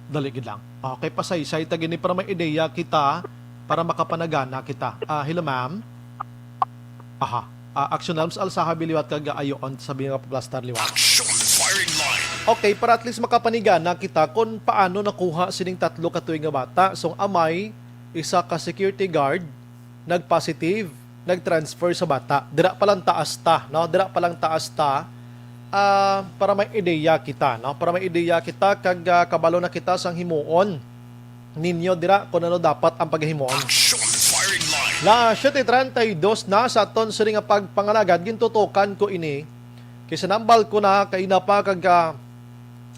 Dali gid lang. Okay, pasaysay ta gini para may ideya kita, para makapanagana kita. Ah, hello, ma'am. Aha. Ah, action alarms, alsaha biliwat kag ayoon sa mga paplastar liwat. Action firing line. Okay, para at least makapanigana kita kung paano nakuha sining tatlo ka tuig nga bata. So, ang amay, isa ka security guard, nag-positive, nag-transfer sa bata. Dira pa lang taas ta, no? Dira pa lang taas ta, ah, para may ideya kita, no? Para may ideya kita kag, ah, kabalo na kita sang himuon ninyo dira kung ano dapat ang paghimuon. Action firing line. La siete treinta y dos na sa aton sini nga pagpangalagad, gintutokan ko ini. Kay sa nambal ko na, kaina pa kag, ah,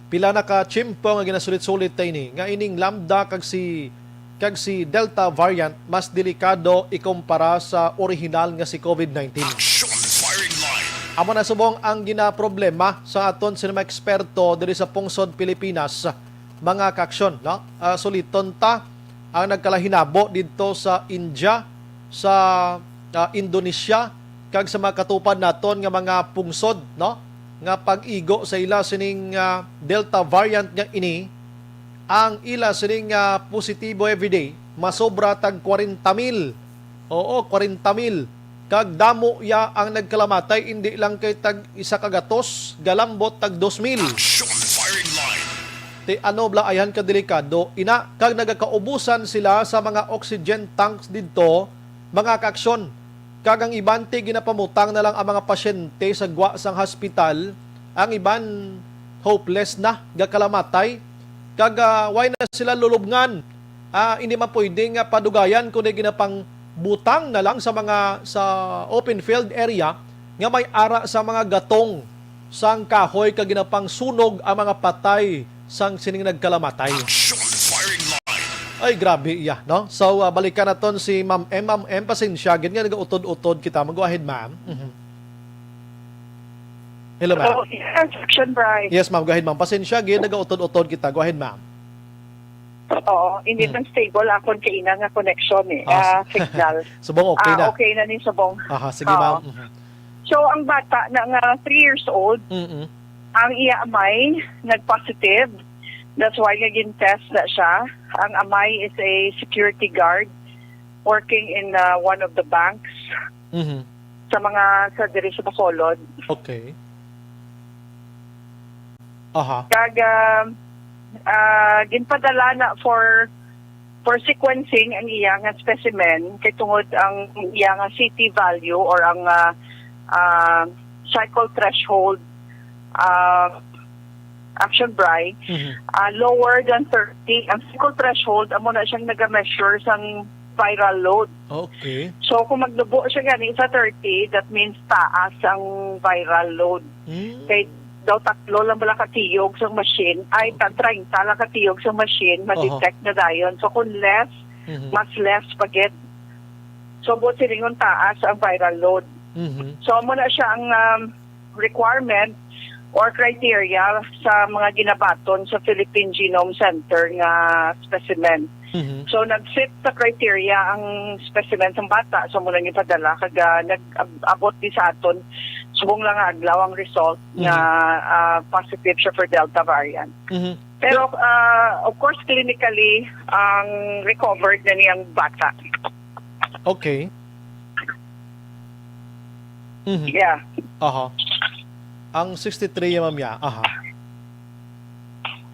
pila na ka tiyempo nga ginasulit-sulit ta ini, nga ining Lambda kag si, kag si Delta variant mas delikado ikumpara sa orihinal nga si COVID nineteen. Action firing line. Amo na subong ang ginaproblema sa aton sini mga eksperto diri sa pungsod Pilipinas, mga kaaksyon, no? Ah, suliton ta ang nagkalahinabo didto sa India, sa, ah, Indonesia, kag sa mga katupad naton nga mga pungsod, no, nga pag-igo sa ila sining, ah, Delta variant nga ini, ang ila sining, ah, positibo everyday masobra tag kwarenta mil. Oo, kwarenta mil. Kag damo ya ang nagkalamatay, indi lang kay tag isa ka gatos, galambot tag dos mil. Action firing line. Ti ano bala ayhan ka delikado, ina, kag nagakaubusan sila sa mga oxygen tanks didto, mga kaaksyon. Kag ang iban ti ginapamutang na lang ang mga pasyente sa gwa sang hospital, ang iban hopeless na, gakalamatay, kag, ah, way na sila lulubngan. Ah, hindi man pwede nga padugayan, kundi ginapangbutang na lang sa mga, sa open field area nga may ara sa mga gatong sang kahoy kag ginapangsunog ang mga patay sang sining nagkalamatay. Action firing line. Ay, grabe iya, no? So, ah, balikan naton si Ma'am M. Ma'am M, pasensya gid nga nagautod-utod kita. Mag-go ahead, ma'am. Mhm. Hello, ma'am. Hello, yes, Action Bri. Yes, ma'am. Go ahead, ma'am. Pasensya gid, nagautod-utod kita. Go ahead, ma'am. Oo, hindi Mm. man stable akon kaina nga connection eh. Ah, Ah, signal. Subong okay Ah, na. okay na ni subong. Aha, sige, Oo. ma'am. Mhm. So, ang bata na nga three years old, Mm-mm. ang iya amay nag-positive. That's why nga gin-test na siya. Ang amay is a security guard working in, uh, one of the banks Mhm. sa mga, sa diri sa Bacolod. Okay. Aha. Kag, um, Ah, ginpadala na for for sequencing ang iya nga specimen kay tungod ang iya nga C T value or ang ah, ah, cycle threshold, ah, Action Bri, Mhm. ah, lower than thirty. Ang cycle threshold amo na siyang naga-measure sang viral load. Okay. So kung magnubo siya gani sa thirty, that means taas ang viral load. Mm. Kay daw tatlo lang bala katiyog sa machine, ay ta Okay. treinta lang katiyog sa machine, Oho. ma-detect na dayon. So kung less, Mhm. mas less pa gid. So buot silingon taas ang viral load. Mhm. So amo na siya ang um, requirement or criteria sa mga ginabaton sa Philippine Genome Center nga specimen. Mhm. So nag-fit sa criteria ang specimen sang bata, so muna gipadala kag ah, nag-abot di sa aton subong lang nga adlaw ang result nga Mhm. ah, positive siya for Delta variant. Mhm. Pero ah, of course clinically ang recovered na niyang bata. Okay. Mhm. Yeah. Aha. Ang sixty-three, ma'am, ya. Aha.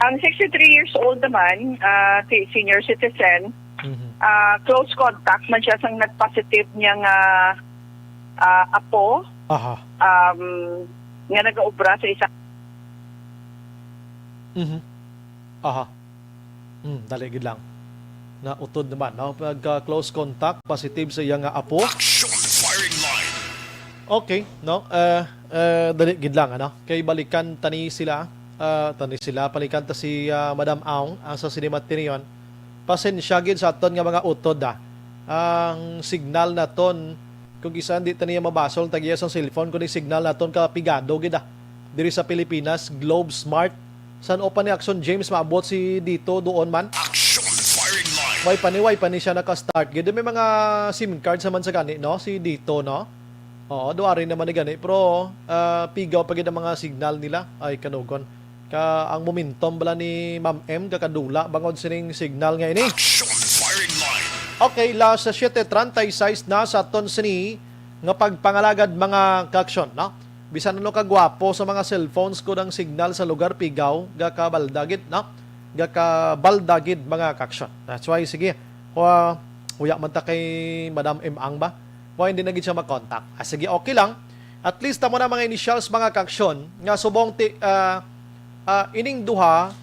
Ang sixty-three years old naman, ah, si senior citizen, Mhm. ah, close contact man siya sang nag-positive niya nga ah, apo Aha. um, nga nagaobra sa isa Mhm. Aha. Hmm, dali gid lang. Nautod naman, no? Pagka close contact, positive sa iya nga apo. Action firing line. Okay, no? Eh, eh, dali gid lang, ano? Kay balikan tani sila, ah, tani sila, balikan ta si ah, Madam Aung, ang sa sinimat tiniyon. Pasensya gid sa aton nga mga utod, ah. Ang signal naton, kung isa hindi ta niya mabasol, tagiya sang cellphone, kundi signal naton ka pigado gid, ah. Diri sa Pilipinas, Globe Smart, San-o pa ni Action James maabot si Dito doon man? Action firing line. Way pa ni, way pa ni siya naka-start. Gid may mga SIM card sa man sa gani, no? Si Dito, no? Oo, duari naman ni gani. Pero ah, pigaw pa gid ang mga signal nila. Ay, kanugon. Ka ang momentum bala ni Ma'am M kakadula bangod sining signal nga ini. Action firing line. Okay, last sa siete treinta y seis na sa aton sini nga pagpangalagad mga ka-action, no? Bisan ano ka gwapo sa mga cellphones ko ang signal sa lugar pigaw, gakabalda gid, no? Gakabalda gid mga ka-action. That's why, sige, wa, uya man ta kay Madam M Ang ba? Wa, hindi na gid siya mag-contact. Ah, sige, okay lang. At least tamo na mga initials, mga ka-action, nga subong ti, ah, ah, ining duha,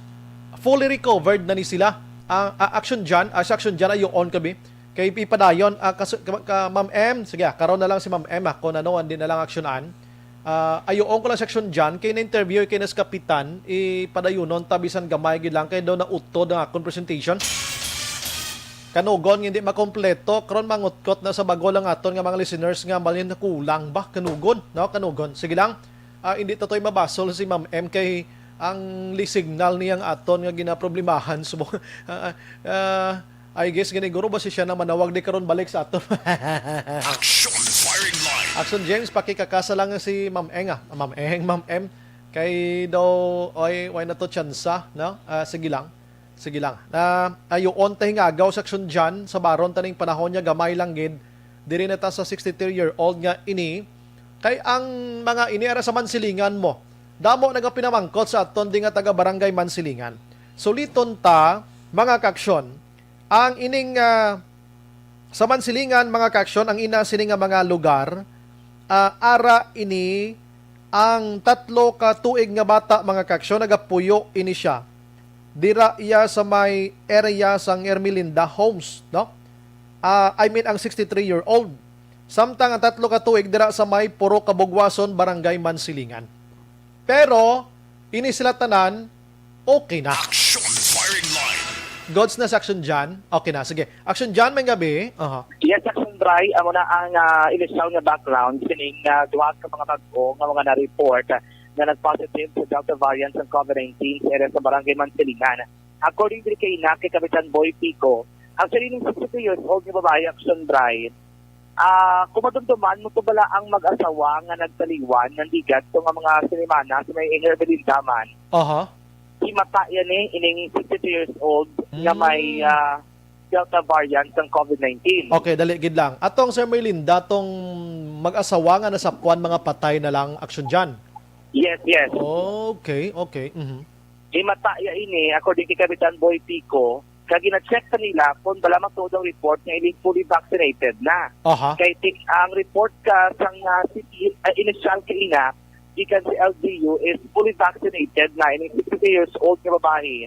fully recovered na ni sila. Ang ah, Action Jan, ah, sa Action Jan, ayoon kami. Kay ipadayon, ah, kas- ka, ka, Ma'am M, sige, ah, karon na lang si Ma'am M, ah, kung ano, hindi na lang Action An. Ah, ayoon ko lang si Action Jan, kay na-interview kay nas kapitan, ipadayunon ta bisan gamay gid lang, kay daw nautod ang akon presentation. Kanugon nga hindi makompleto, karon mangutkot na sa bago lang aton nga mga listeners nga malin kulang ba? Kanugon, no? Kanugon. Sige lang. Ah, hindi ta toy mabasol si Ma'am M kay ang li signal niyang aton nga ginaproblemahan. So, ah, ah, I guess ganiguro ba si siya na manawag di karon balik sa aton? Action firing line. Action James, pakikakasa lang si Ma'am Eng, ah. Ma'am Eng, Ma'am M. Kay daw, oy, why na to tsansa, no? Ah, sige lang. Sige lang. Na ayoon ta hingagaw sa Action Jan, sa baron taning panahon niya gamay lang gid. Diri na ta sa sixty-three year old nga ini. Kay ang mga ini ara sa Mansilingan mo. Damo nagapinamangkot sa aton di nga taga Barangay Mansilingan. Suliton ta, mga ka-action, ang ining ah, sa Mansilingan, mga ka-action, ang ina sini nga mga lugar, ah, ara ini ang tatlo ka tuig nga bata, mga ka-action, nagapuyo ini siya. Dira iya sa may area sang Ermelinda Homes, no? Ah, I mean, ang sixty-three-year-old. Samtang ang tatlo ka tuig dira sa may Purok Kabugwason, Barangay Mansilingan. Pero, ini sila tanan, okay na. Action firing line. Goods na sa Action Jan. Okay na, sige. Action Jan, may gabi. Aha. Yes, Action Bri, amo na ang ah, initial nga background sining ah, duha ka mga bag-o nga mga na-report ah, nga nag-positive sa Delta variant sang COVID nineteen sa area sa Barangay Mansilingan. According diri kay ina kay Kapitan Boy Pico, ang siling sixty-two years old nga babayi, Action Bri, ah, kung madumduman mo to bala ang mag-asawa nga nagtaliwan, nandigat to nga mga sinimana sa may Ermelinda man. Aha. Himata yan eh, ining sixty-two years old nga may Mm. ah, Delta variant ng COVID nineteen. Okay, dali gid lang. Atong Sir Merlinda, tong mag-asawa nga nasapwan, mga patay na lang, Action Jan. Yes, yes. Okay, okay. Mhm. Himata ya ini, according kay Kapitan Boy Pico, kag gina-check pa nila kung bala matuod ang report nga inig fully vaccinated na. Aha. Kay tik ang report ka sang ah, city, ah, initial kaina gikan sa L G U is fully vaccinated na ining sixty-three years old nga babayi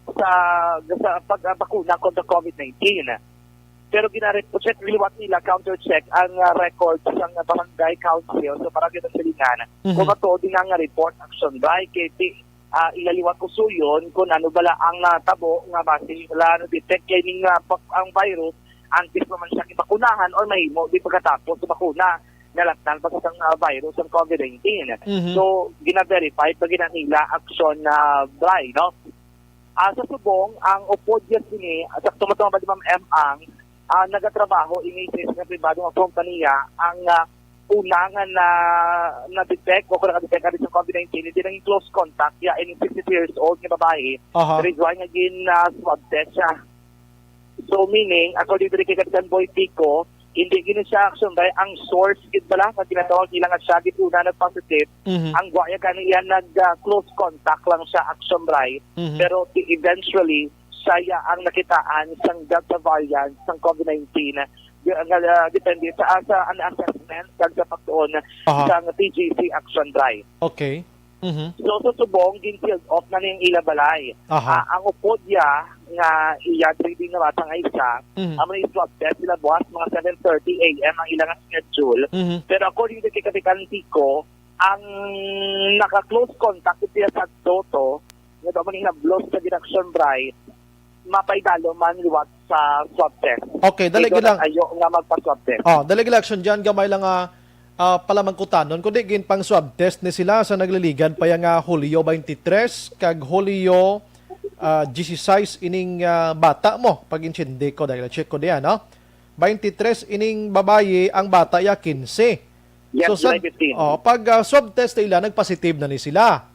sa sa pagbakuna kontra COVID nineteen. Pero gina-check liwat nila, counter check ang ah, records sang barangay council sa barangay ng Silingan Mhm. kung matuod din nga report, Action Bray, kay ti ah, ila liwat usuyon kung ano bala ang natabo nga basi wala na-detect kay ning ah, pa- ang virus antes pa man siya gibakunahan or mahimo di pagkatapos sa bakuna nalatnan pa sa ah, virus ang COVID nineteen. Mhm. So, gina-verify pa gina nila, Action na Bray, no? Ah, sa subong, ang upod ya sini, sakto mo tama ba, Ma'am M, ang ah, nagatrabaho ini sa isang pribado nga kompanya ang ah, una nga na na-detect o kung naka-detect ka sa COVID nineteen, hindi nang close contact ya ining sixty-two years old nga babayi. Aha. The reason nga gin ah, swab test siya. So, meaning, according to kay Kapitan Boy Pico, hindi gini siya, Action Bray, ang source gid bala nga ginatawag nila nga siya gid una nag-positive. Mhm. Ang gwaya gani iya nag ah, close contact lang siya, Action Bray. Mhm. Pero ti- eventually, siya ang nakitaan sang Delta variant sang COVID nineteen nga, nga, ah, depende sa, sa an assessment kag sa pagtuon Aha. sang T G C, Action Bray. Okay. Mhm. So, sa subong, gin-sealed off na ning ila balay. Aha. Ah, ang upod ya nga iya diri na bata nga isa, Mhm. amo na swab test sila buwas mga seven thirty A M ang ilang schedule. Mhm. Pero according to kay Kapitan Pico, ang naka-close contact siya sa Toto, nga daw man hinablos sa gid, Action Bray, mapaidalo man liwat sa swab test. Okay, dali Kay gid lang. Ayo nga magpa-swab test. Oh, dali gid lang, Action Jan, gamay lang nga ah, palamangkutanon, kundi ginpang-swab test ni sila sa nagliligan pa ya nga Hulyo twenty-three kag Hulyo ah, diyesisais ining ah, bata mo. Pag-intindi ko, dahil check ko diyan, no? Twenty-three ining babayi, ang bata ya quince. Yes, So, sa, July fifteen. Oh, pag ah, swab test nila, nagpositive na ni sila.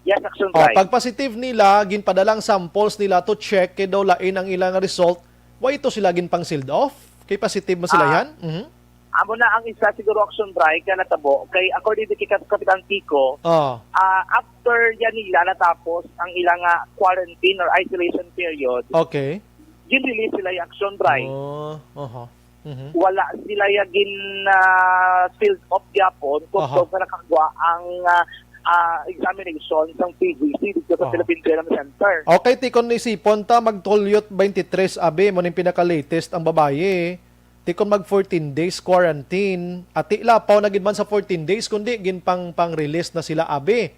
Yes, Action Oh, Bray. Pag positive nila, ginpadala ang samples nila to check kay daw lain ang ilang result. Why ito sila ginpang-sealed off? Kay positive mo sila Ah. yan? Mhm. Amo na ang isa siguro, Action Bray, ka natabo. Kay according to kay Kap- Kapitan Pico, Oh. ah, after yan nila natapos ang ilang ah, quarantine or isolation period, Okay. gin-release sila yung, Action Bray. Oh, oho. Mhm. Wala sila ya gin ah, field of gyapon kung Aha. saan nga nakagwa ang ah, ah, examination sang P G C dito sa Aha. Philippine Genome Center. Okay, ti kon isipon ta, magtulyot twenty-three abi mo ning pinaka-latest ang babayi. Ti kon mag fourteen days quarantine, ati lapaw na gid man sa fourteen days, kundi ginpang pang-release na sila abi.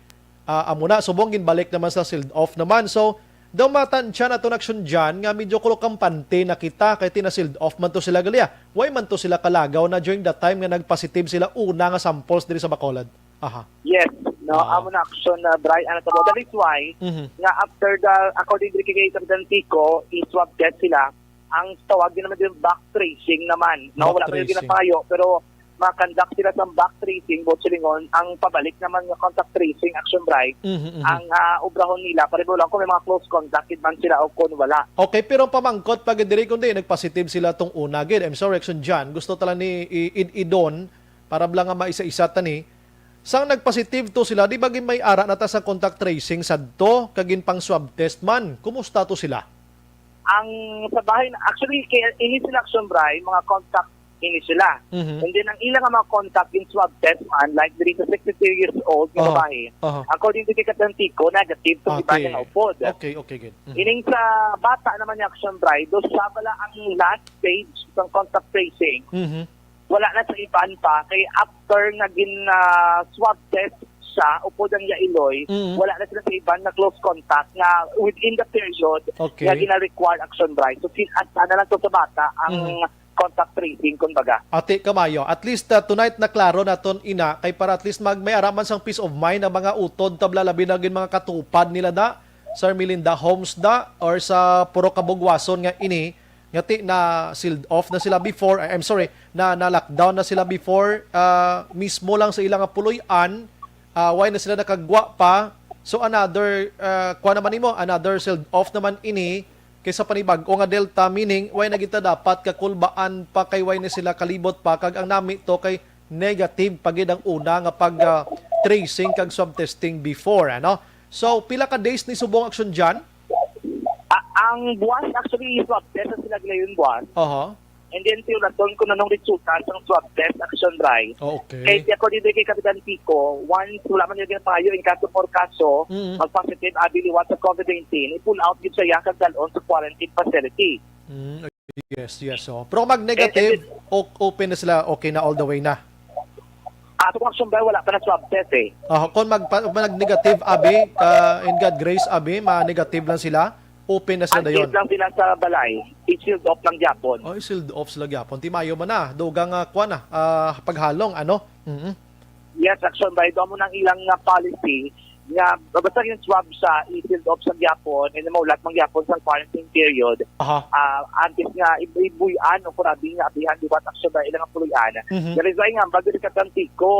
Ah, amo na, subong ginbalik naman sa sealed off naman. So, daw matansya naton, Action Jan, nga medyo kulo kampante na kita kay tina-sealed off man to sila gali. Why man to sila kalagaw na during the time nga nagpositive sila una nga samples diri sa Bacolod? Aha. Yes, no, Ah. amo na, Action na, Bray, ano to. That is why Mhm. nga after the, according to kay Kapitan Pico, i-swab test sila. Ang tawag din naman din back tracing naman. No, Back wala pa yung tracing. Ginapangayo, pero ma-conduct sila sa back tracing, but silingon, ang pabalik naman nga contact tracing, Action Bray, Mhm, mhm. ang ah, obrahon nila, para wala kung may mga close contact gid man sila o kung wala. Okay, pero ang pamangkot pa gid diri kundi nagpositive sila tong una gid. I'm sorry, Action Jan. Gusto ta lang ni i- id-idon para bala nga maisa-isa ta ni. Sang nagpositive to sila, di ba gin may ara na ta sa contact tracing sadto kag ginpang swab test man? Kumusta to sila? Ang sa bahay, actually, kay ini sila, Action Bray, mga contact ini sila. Mhm. And then, ang ilang mga contact in swab test man, like diri sa sixty-three years old nga Aha. babae, Aha. according to kay Kapitan Pico, negative to Ah, iba okay. Nga upod. Okay, okay, good. Mhm. Ining sa bata naman ni, Action Bray, do siya pala ang last stage sa contact tracing. Mhm. Wala na sa iban pa, kay after nga gin ah, swab test siya, upod ang iya iloy, Mhm. wala na sila sa iban na close contact nga within the period Okay. Nga gina-require, Action Bray. So, kinasa na lang to sa bata ang Mhm. contact tracing, kumbaga. Ati kamayo. At least ah, tonight na klaro naton ina kay para at least mag may ara man sang peace of mind ang mga utod tabla labi na gid mga katupad nila da sa Ermelinda Homes da or sa Purok Kabugwason nga ini nga ti na sealed off na sila before, I- I'm sorry, na na lockdown na sila before ah, mismo lang sa ilang puloy-an, ah, why na sila nakagwa pa. So another ah, kuha naman nimo, another sealed off naman ini kaysa panibag-o nga Delta, meaning why na kita dapat kakulbaan pa kay why na sila kalibot pa kag ang nami to kay negative pa gid ang una nga pag ah, tracing kag swab testing before, ano? So, pila ka days ni subong, Action John? Ah, ang buwas actually swab test sa sila gilayon buwas. Aha. And then tiulaton ko na nung resulta sang swab test, Action Bray. Okay. Kay according kay Kapitan Kiko, once wala man yung ginapayo in kaso for kaso, Mm. mag-positive abi liwat sa COVID nineteen, i-pull out gid siya kag dalon sa quarantine facility. Mm, yes, yes. Oh. Pero mag-negative, o- open na sila, okay na all the way na. Ato kung Action Bray, wala pa na swab test eh. Ah, kung mag mag-negative abi, ka in God grace abi, ma-negative lang sila, open na sila Ang dayon. Lang sila sa balay, i-sealed off lang gyapon. Oh, sealed off sila gyapon. Timayo man na, dugang uh, kuan na, ah, paghalong ano. Mhm. Yes, Action Bray, doon mo nang ilang nga policy nga basta yung swab sa i-sealed off sa gyapon and maulat man gyapon sa quarantine period. Aha. Ah, antes nga ibuy-an o kurabi nga abihan liwat, Action Bray, ilang nga puloy-an. Mhm. Dahil sa nga, bago di katantiko,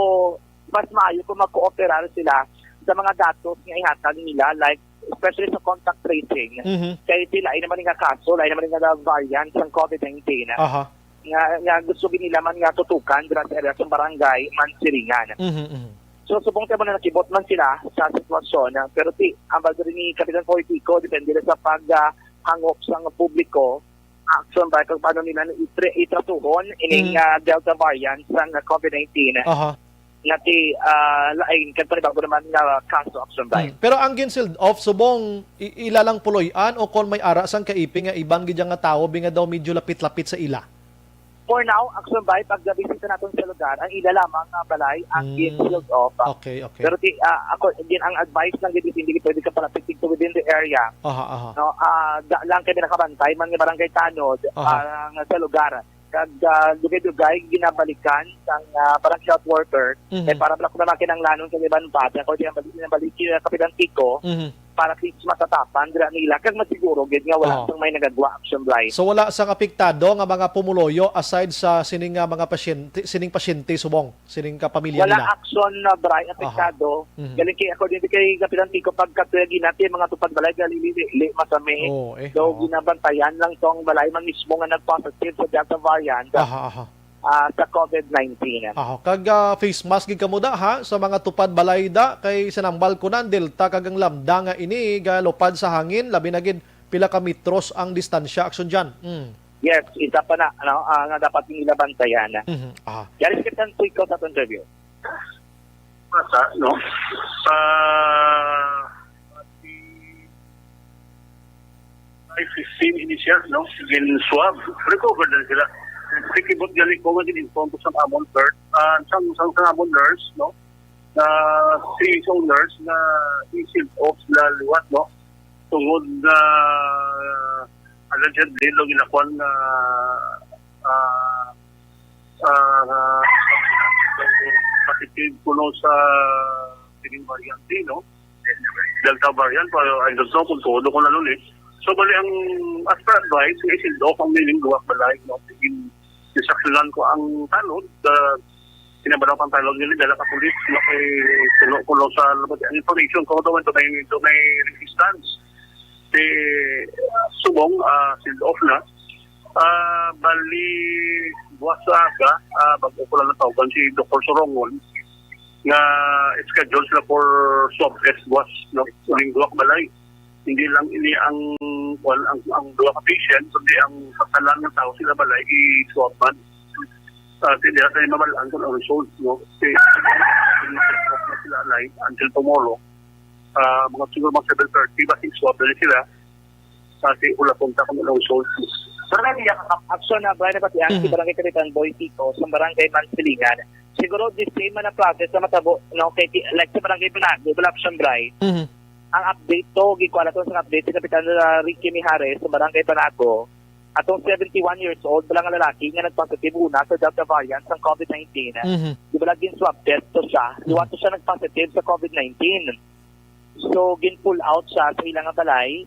mas maayo kung magkooperar sila sa mga datos nga ihatag nila, like especially sa contact tracing. Mhm. Kay pila ay naman nga kaso, ay naman nga variant sang COVID nineteen. Aha. Nga, nga gusto gid nila man nga tutukan dira sa area sa barangay Mansiringan. Mhm, mhm. So subong tayo na nakibot man sila sa sitwasyon, ah, pero ti ang bagay ni Kapitan Politico, depende na sa pag ah, hangop sang publiko, Action Bray, kung paano nila itre- itratuhon ining Mm. ah, Delta variant sang COVID nineteen Aha. nga ti ah, lain kag panibago naman nga kaso, Action Bray. Mm. Pero ang gin-sealed off subong i- ila lang puloy-an o kon may ara sang kaipi nga iban gid nga tawo bi nga daw medyo lapit-lapit sa ila. For now, Action Bray, pag nabisita naton sa lugar, ang ila lamang nga balay ang Mm. gin-sealed off. Okay, okay. Pero ti, ah, ako, again, ang advice lang gid is hindi pwede ka palapit dito within the area. Aha, aha. No, ah, da, lang kay nakabantay man nga barangay tanod Aha. ah, nga sa lugar. Kag ah, dugay-dugay ginabalikan sang ah, barangay health worker Mhm. kay para wala ko na makinanglanon sa iban pa. Kaya ko siya balik na balik yung Kapitan Kiko Mhm. para at least matatapan dira nila kag masiguro gid nga wala Oo. sang may nagagwa, Action Bray. So wala sang apektado nga mga pumuluyo aside sa sining nga mga pasyente, sining pasyente subong, sining kapamilya Wala nila. Action na Bray apektado. Mhm. Galing kay according kay Kapitan Kiko, pagkatuya ginati mga tupad balay gali li masami. Oh, eh. Daw Oo. ginabantayan lang tong balay man mismo nga nag-positive sa Delta variant Aha, aha. ah, sa COVID nineteen. Aha, kag ah, face mask gid kamo da ha sa mga tupad balay da kay sinambal ko na ang Delta kag ang Lambda nga ini galupad sa hangin, labi na gid pila ka metros ang distansya, Action John. Mm. Yes, isa pa na ano ah, nga dapat nila bantayan. Mhm. Aha. Galing kay Kapitan Kiko sa interview. Basa, no? Sa May fifteen ini siya, no? Gin-swab. Recovered na sila. Sikibot gani ko nga gin-inform ko sa amon nurse, ah, sa, sa, sa among nurse, no? Na si isang nurse na i-sealed off na liwat, no? Tungod na allegedly, no, ginakuan na ah, ah, positive kuno sa sining variante, no? Delta variant, pero I don't know kung todo ko na nun eh. So, bali ang as per advice, nga i-sealed off ang miling duwag balay, no? Sige, instructionan ko ang tanod, uh, sinabalaw ang tanod nila, dala ka pulis, no? Kay puno ko lang sa labas, ang information ko, daw ito may, ito may resistance. Si Subong, ah, sealed off na. Ah, bali, buwas sa aga, ah, bago ko lang natawagan si Doktor Sorongon nga schedule sila for swab test buwas, no? Uling duwa ka balay. Hindi lang ini ang, well, ang, ang duwa ka patient, kundi ang sa tanan ng tao sila balay, i-swab man. Ah, hindi natin mabalaan kung ang result, no? Kasi sila live until tomorrow. Ah, mga siguro mga seven thirty, basta i-swab na sila. Kasi wala pong takong ilang result. Barangay Yakap, action na, Brian, pati ang si Mhm. Barangay Kapitan Boy Tito sa Barangay Mansilingan. Siguro the same man ang process na matabo, no? Kay ti- like sa Barangay Banago, wala option, Bray. Mhm. Ang update to, gikuha na to sa update si Kapitan uh, Ricky Mijares sa Barangay Banago. Atong seventy-one years old, wala nga lalaki nga nagpositive una sa Delta variant sa COVID nineteen. Mhm. Di ba laging swab test to siya? Liwat to siya nagpositive sa COVID nineteen. So, gin-pull out siya sa ilang balay.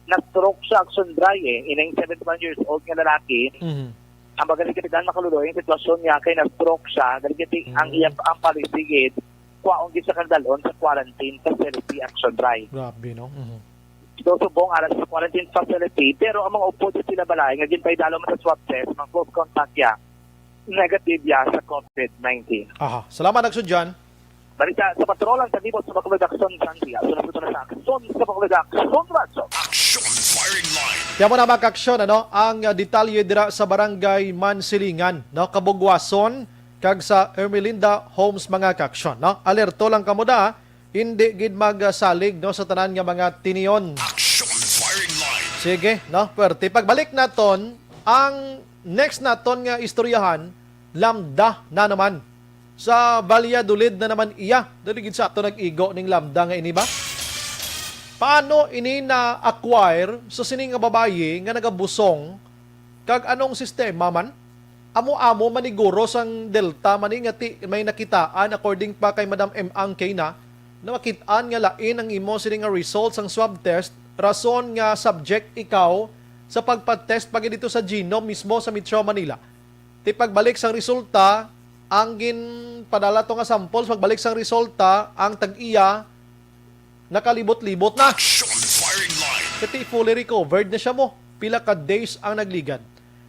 Na-stroke siya, action, Bray, eh. Ining seventy-one years old nga lalaki. Mhm. Ang magaling kapitan, makaluloy ang sitwasyon niya kay na-stroke siya. Galing ang Mm. iyang ang policy gid, kuwaon gid siya kang dalon sa quarantine facility, action, Bray. Grabe, no? Mhm. So, subong ara sa quarantine facility, pero ang mga upod sa sila balay nga ginpaidalo man sa swab test, mga close contact ya, negative ya sa COVID nineteen. Aha. Salamat, Action John. Balita sa patrol ang kanibot sa Bacolod Aksyon, John Diaz. Sunod ito na sa Aksyon sa Bacolod Aksyon Radyo. Action Firing Line. Kaya mo na, mga kaaksyon, ano, ang, ah, detalye dira sa Barangay Mansilingan, no, Cabugwason, kag sa Ermelinda Homes, mga kaaksyon, no. Alerto lang kamo da, hindi gid magsalig, no, sa tanan nga mga tinion. Action Firing Line. Sige, no, pwerte. Pagbalik naton, ang next naton nga istoryahan, Lamda na naman. Sa Valladolid na naman iya. Dali gid sa ato nag-igo ning Lamda nga ini ba? Paano ini na-acquire sa sini nga babayi nga nagabusong, kag anong sistema man? Amo-amo maniguro sang Delta man ni nga ti may nakitaan, according pa kay Madam M. Angkay na, na makit-an nga lain ang imo sini nga result sang swab test, rason nga subject ikaw sa pagpa-test pa gid dito sa genome mismo sa Metro Manila. Ti pagbalik sang resulta, ang ginpadala to nga samples, pagbalik sang resulta, ang tag-iya nakalibot-libot na. Action Firing Line. Kati fully recovered na siya mo. Pila ka days ang nagligad.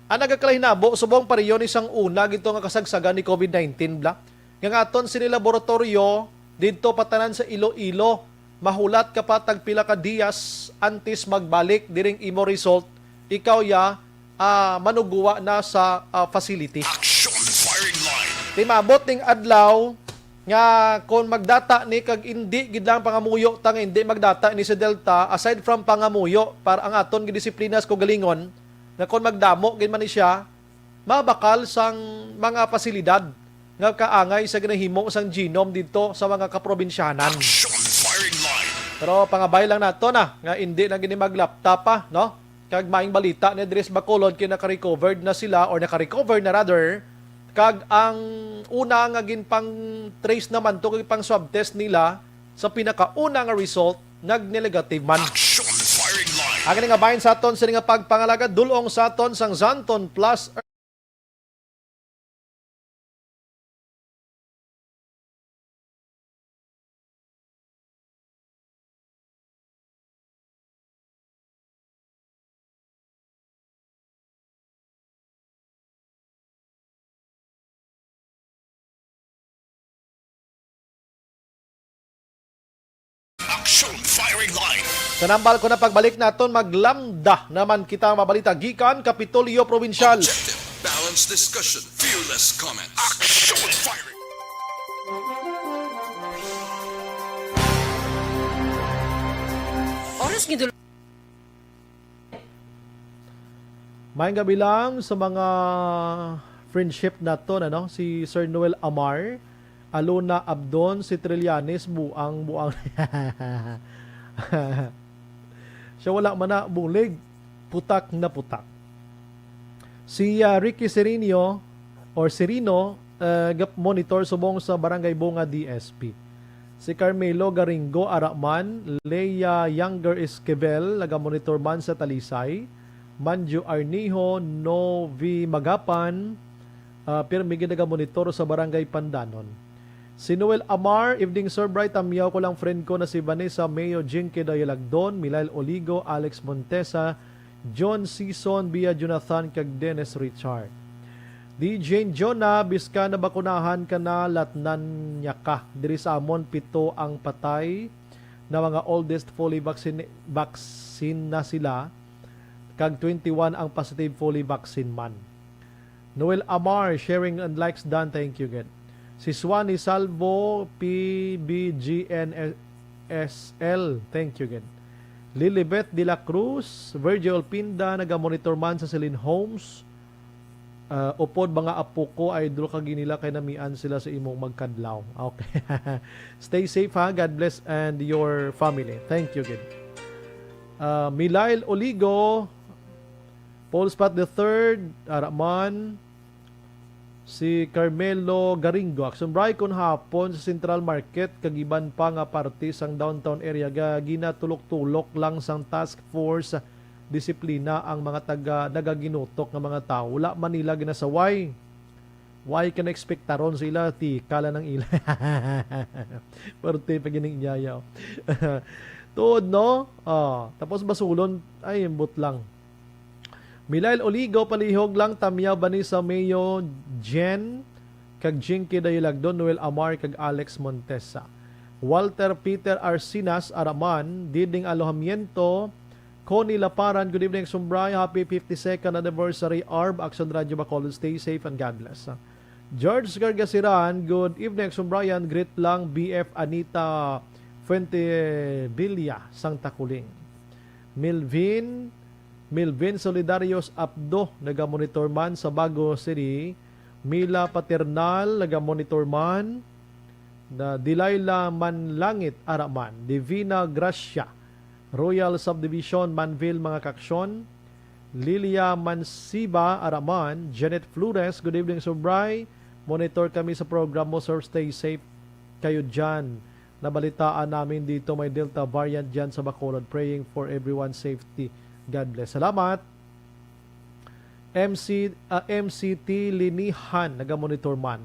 Ang nagakalahinabo, subong pareho ni sang una gito nga kasagsagan ni covid nineteen, bla. Nga nga aton sini laboratorio didto pa tanan sa Iloilo, mahulat ka pa tag pila ka diyas antes magbalik diring imo result, ikaw ya, ah, manuguwa na sa, ah, facility. Action Firing Line. Timabot ning adlaw nga kung magdata ni kag indi gid lang pangamuyo ta nga indi magdata ni si Delta, aside from pangamuyo, para ang aton gidisiplina sa kaugalingon, nga kung magdamo gid man ni siya, mabakal sang mga pasilidad nga kaangay sa ginahimo sang genome didto sa mga kaprobinsyanan. Action Firing Line. Pero pangabay lang nato na nga indi na gini maglapta pa, no? Kag maayong balita ni diri sa Bacolod kay naka-recovered na sila, or naka-recover na rather, kag ang una nga ginpang-trace naman to kag pang-swab test nila sa pinakauna nga result nag-negative man. Action Firing Line. Ang nga bahin sa aton sini nga pagpangalagad, dulong sa aton sang Zanton Plus. Action Firing Line. Sa nambal ko na pagbalik naton, maglamda naman kita mabalita gikan Kapitolyo Provincial. Objective, balanced discussion, fearless comment. Action Firing. Oras nga dul- Maayong gabi lang sa mga friendship naton, ano? Si Sir Noel Amar, Alona Abdon, si Trillanes, buang, buang. Siya wala man na bulig, putak na putak. Si, ah, Ricky Serino or Serino, ah, gap-, monitor subong sa Barangay Bunga D S P. Si Carmelo Garingo Araman, Leia Younger Esquivel, nagamonitor man sa Talisay. Manju Arnijo, Novi Magapan, ah, pirmi gid nagamonitor sa Barangay Pandanon. Si Noel Amar, "Evening, Sir Bright. Tamyaw ko lang friend ko na si Vanessa Mayo, Jinky Dayalagdon, Milail Oligo, Alex Montesa, John Sison, Bia Jonathan, kag Dennis Richard." Di Jane Jonah, biska nabakunahan ka na, latnan niya ka. Diri sa amon, pito ang patay na mga oldest fully vaccine, vaccine na sila, kag twenty-one ang positive fully vaccine man. Noel Amar, sharing and likes done. Thank you, gid. Si Suani Salvo, P B G N S L. Thank you, gid. Lilibet de la Cruz, Virgil Pinda, nagamonitor man sa Celine Homes. Ah, upod mga apo ko, idol ka ginila kay namian sila sa imong magkadlaw. Okay. Stay safe ha. God bless and your family. Thank you, gid. Ah, Milail Oligo, Paul Spot the third, Araman, si Carmelo Garingo. Action Bray, kun hapon sa Central Market, kag iban pa nga parte sang downtown area, ga-, ginatulok-tulok lang sang task force disiplina ang mga taga nagaginutok nga mga tawo. Wala man nila ginasaway. Why ka na-expectaron sa ila? Tika lang ang ila. Parte pa gining iyayaw. Tuod, no? Ah, tapos basulon, ay, ambot lang. Milail Oligo, palihog lang, tamyaw ba ni sa Mayo Jen? kag Jinky Dayulagdon, Noel Amar, kag Alex Montesa. Walter Peter Arsinas Araman, Diding Alojamiento, Connie Laparan, good evening, Sumbray. Happy fifty-second anniversary, Arb, Action Radio Bacolod. Stay safe and God bless. George Gargasiran, good evening, Sumbray. Greet lang, B F Anita Fuentevilla, Santa Kuling. Milvin, Milvin Solidarios Apdo, nagamonitor man sa Bago City. Mila Paternal, nagamonitor man. Na Delilah Manlangit Araman, Divina Gracia, Royal Subdivision, Manville, mga kaksyon. Lilia Mansiba Araman, Janet Flores, good evening, Sumbray. Monitor kami sa program mo, sir. Stay safe kayo dyan. Nabalitaan namin dito may Delta variant dyan sa Bacolod. Praying for everyone's safety. God bless. Salamat. M C, ah, M C T Linihan, nagamonitor man.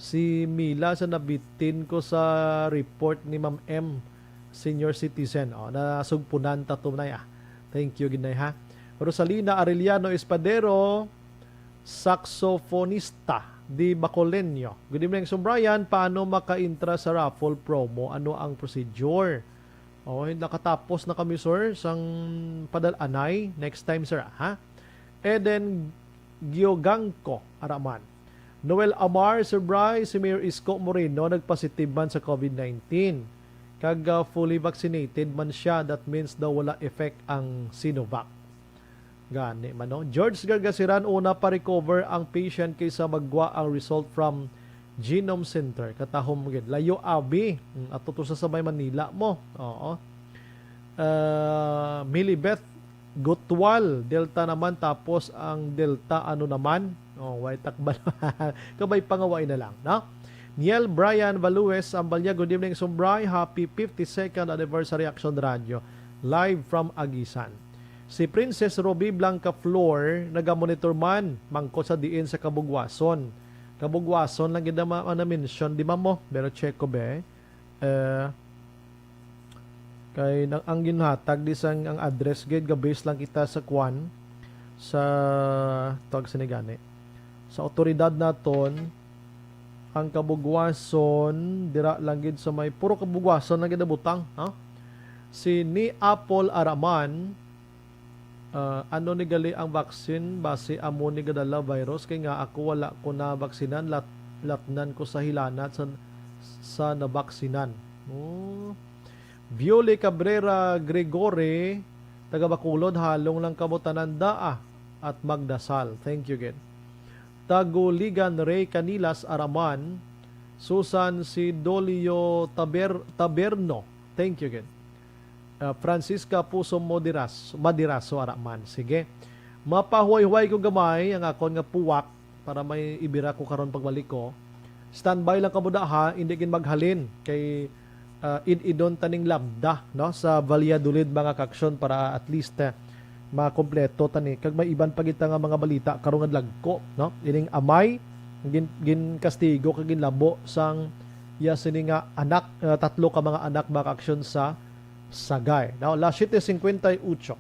Si Mila sa nabitin ko sa report ni Ma'am M, senior citizen. Oh, nasugpunan ta to, Nay, ah. Thank you, gid, Nay, ha. Rosalina Arellano Espadero, saxofonista di Bacoleño. Good evening, Sir Brian. Paano maka-intra sa raffle promo? Ano ang procedure? Oh, nakatapos na kami, sir, sang padal-anay. Next time, sir, ha? Eden Giogangco Araman. Noel Amar, Sir Bry, si Mayor Isko Moreno nagpositive man sa COVID nineteen. Kag, ah, fully vaccinated man siya, that means daw wala effect ang Sinovac. Gani man, no? George Gargasiran, una pa recover ang patient kaysa magwa ang result from Genome Center. Katahom gid. Layo abi. Mm, ato to sa sabay Manila mo. Oo. Ah, Milibeth Gutwal, Delta naman, tapos ang Delta, ano naman? Oh, way takbal. Kabay pangaway na lang, no? Niel Brian Values, Ambalya, good evening, Sumbray. Happy fifty-second anniversary, Action Radio. Live from Aguisan. Si Princess Ruby Blanca Flor, nagamonitor man, mangko sa diin sa Kabugwason. Kabugwason lang gid na ma-, na-mention, di ba mo? Pero check ko, be. Eh, kay na-, ang ginhatag di sang ang address gid, ga-base lang kita sa kwan, sa, tawag sini gani, sa otoridad naton, ang Kabugwason, dira lang gid sa may, puro Kabugwason lang gid ang butang, ha? Si Ni Apple Araman, ah, ano ni gali ang vaccine? Basi amo ni gadala virus, kay nga ako wala ko na vaksinan, lat-, latnan ko sa hilanat sa, sa nabaksinan. Oh. Viole Cabrera Gregory, taga Bacolod, halong lang kamo tanan daa at magdasal. Thank you, gid. Taguligan Ray Canilas Araman, Susan Sidolio Taber-, Taberno. Thank you, gid. Ah, Francisca Puso Modiras-, Madiraso Araman. Sige. Mapahuway-huway ko gamay ang akon nga puwak para may ibira ko karon pagbalik ko. Standby lang kamo da, ha, hindi gid maghalin kay, ah, id-idon taning lambda, no, sa Valladolid, mga kaksyon, para at least, eh, makompleto tani kag may iban pa kita nga mga balita karong adlaw ko, no? Ining amay gin-, ginkastigo kag ginlabo sang iya sini nga anak, ah, tatlo ka mga anak, mga kaksyon, sa Sagay. Now, las siete cincuenta y ocho.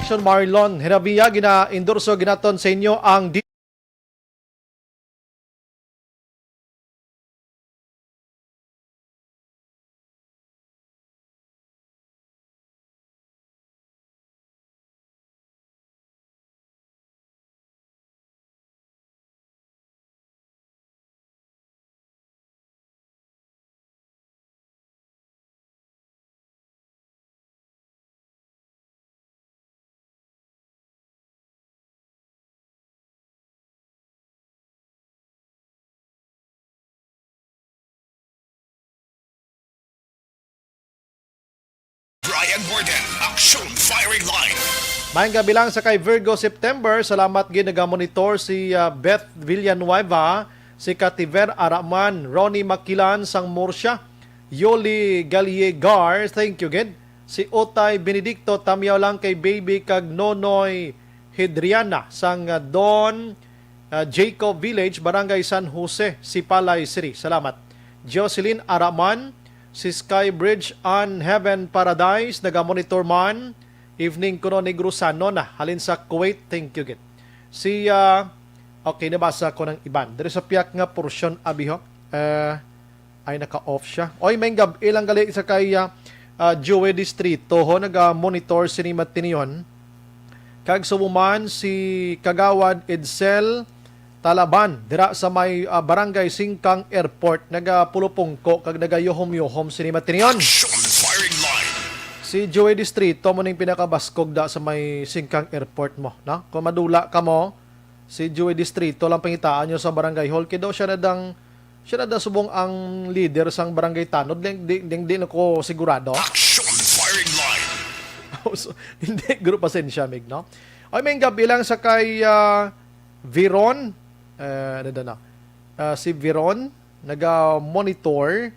Action Marlon Heravia, gina-endorso ginaton sa inyo ang di- Brian Gordon, Action Firing Line. Maayong gabi lang sa kay Virgo September. Salamat gid, nagamonitor si, ah, Beth Villanueva, si Kativer Araman, Ronnie Makilan sang Murcia, Yoli Galiegar, thank you gid. Si Utay Benedicto, tamyaw lang kay Baby kag Nonoy Hidriana sang, ah, Don, ah, Jacob Village, Barangay San Jose, Sipalay City. Salamat. Jocelyn Araman, si Skybridge on Heaven Paradise, nagamonitor man. Evening kuno, Negros Sanona, halin sa Kuwait. Thank you gid. Si, ah, okay, nabasa ko ng iban. Diri sa piyak nga porsyon, abi ho. Eh, ay, naka-off siya. Oy, may gab-, ilang gali sa kay, ah, ah, Joey Distrito, ho, naga-monitor sini Matinion. Kag subo man si Kagawad Edsel Talaban, dira sa may, ah, Barangay Singkang Airport, nagapulupungko kag nagayuhom-yuhom sini Matinion. Action Firing Line. Si Joey Distrito mo ning pinakabaskog da sa may Singkang Airport mo, no? Kung madula ka mo, si Joey Distrito lang pangitaan nyo sa barangay hall. Kay daw siya na dang, siya na dang subong ang leader sang barangay tanod. Di, di, di, di na ko sigurado. Action Firing Line. So, hindi, group, pasensya, Mig, no? Ay, may gabi lang sa kay, ah, Veron. Eh, ano daw na? Ah, si Veron, naga-monitor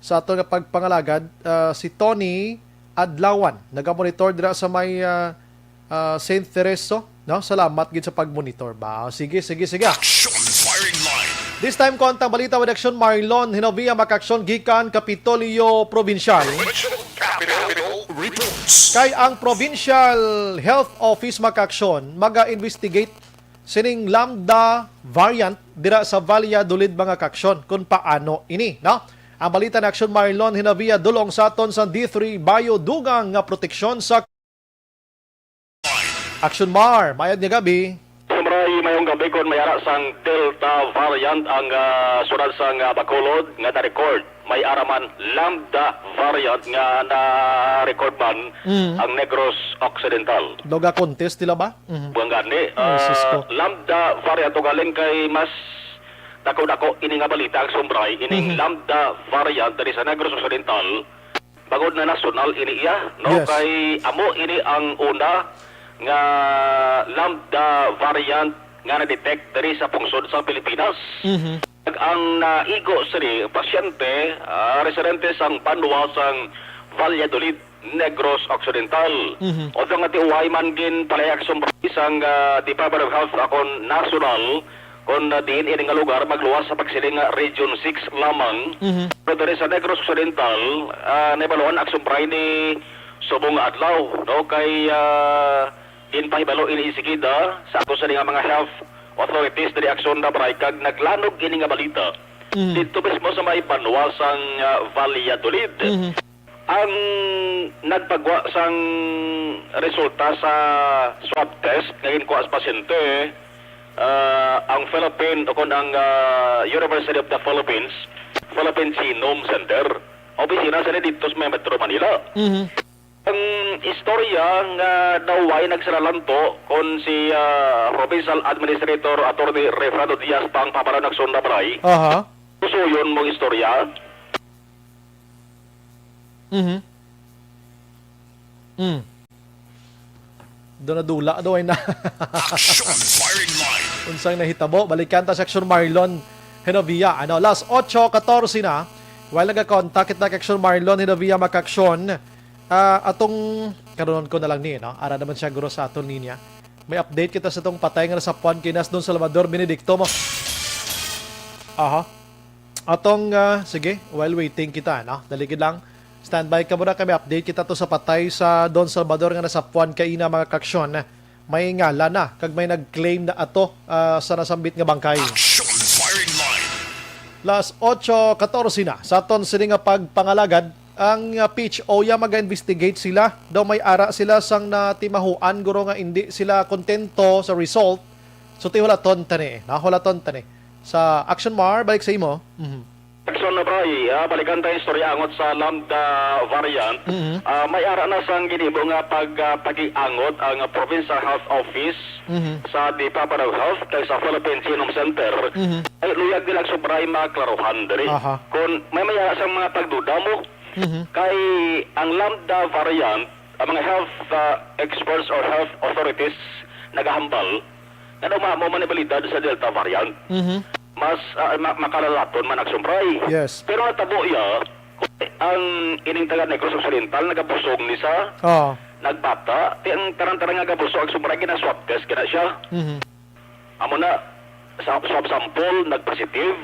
sa ato nga pagpangalagad, ah, si Tony Adlawan, naga-monitor dira sa may, ah, ah, Saint Tereso, no? Salamat gid sa pag-monitor ba. Sige, sige, sige. Action Firing Line. This time, kuwantang balita with Action Marlon Hinovia, makaaksyon gikan Kapitolyo Provincial. Regional Capital Reports. Kay ang Provincial Health Office, makaaksyon, maga-investigate sining Lambda variant dira sa Valladolid, mga kaaksyon, kung paano ini, no? Ang balita na Action Marlon Hinovia, dulong sa aton sa D three Bio, dugang nga proteksyon sa Action Mar. Mayad nga gabi. Sumray, mayong gabi kon may ara sang Delta variant ang, ah, syudad sang, ah, Bacolod nga na-record. May ara man Lambda variant nga na-record man Mm. ang Negros Occidental. Loga contest nila ba? Mhm. Buwang gani, Ay, sus ah, ko. Lambda variant, ugaling kay mas dako-dako ini nga balita ang sumbray, ining Mhm. Lambda variant diri sa Negros Occidental. Bangod na nasyonal ini iya, no? Yes. Kay amo ini ang una nga Lambda variant nga na-detect diri sa pungsod sa Pilipinas. Mhm. Ang naigo sini pasyente, ah, residente sang banwa sang Valladolid, Negros Occidental. Mhm. Although nga tiway man ginpalayak sumbray sang, ah, Department of Health akon nasyonal, kon, ah, diin ini nga lugar magluwas sa pagsiling nga Region six lamang. Mhm. Pero diri sa Negros Occidental, ah, nahibaluan ang sumbray ni subong nga adlaw, no? Kay, ah, ginpahibalo ini isigida sa ato sini nga mga health authorities diri Aksyon Dabray, kag naglanog ini nga balita Mhm. didto mismo sa may banwa sang, ah, Valladolid. Mhm. Ang nagpagwa sang resulta sa swab test nga ginkuha sa pasyente, ah, ang Philippine, o kon ang, ah, University of the Philippines, Philippine Genome Center. Opisina sila dito sa may Metro Manila. Mhm. Ang istorya nga daw way nagsalalanto kon si, ah, Provincial Administrator Attorney Refrando Diaz pa ang paparanag sa Sunda Balay. Aha. Susuyon mong istorya. Mhm. Mm. Doon nadula, doon ay na. Action Firing Line. Unsang nahitabo? Balikan ta si Action Marlon Genovia. Ano, last otso katorse na. While nagakontak kita kay Action Marlon Genovia, makaaksyon. Ah, atong karunon ko na lang ni, no? Ara naman siya guro sa aton linya. May update kita sa tong patay nga nasapuan kay Nas Don Salvador Benedicto mo. Aha. Atong, ah, sige, while waiting kita, no? Daligid lang. Standby ka muna, kami update kita to sa patay sa Don Salvador nga nasapuan kaina, mga kaaksyon. May ngalan na kag may nag-claim na ato, ah, sa nasambit nga bangkay. Action Firing Line. Las ocho katorse na sa aton sini nga pagpangalagad. Ang, ah, P H O ya maga-investigate sila. Daw may ara sila sang natimahuan, guro, nga indi sila kontento sa result. So, tihulaton tani, nahulaton tani. Sa Action Mar, balik sa imo. Mhm. Action na, Bray. Ah, balikan ta ang istorya angot sa Lambda variant. Mhm. Ah, may ara na sang ginhimo nga pag, ah, pag-angot ang Provincial Health Office Mhm. sa Department of Health kag sa Philippine Genome Center. Mhm. Ay, luyag nila, Action Bray, maklaruhan diri. Aha. Kung may may ara sang mga pagduda mo, Mhm. kay ang Lambda variant, ang mga health, ah, experts or health authorities nagahambal nga daw mamo man ang balidad sa Delta variant. Mhm. Mas, ah, ma-, makalalaton man, Action Bray. Yes. Pero natabo iya, ang ining taga Negros Occidental nagabusog ni sa Oo. nagbata. Ti ang tanan-tanan nga gabusog, Action Bray, gina-swab test gina siya. Mhm. Amo na, sa swab sample, nag-positive.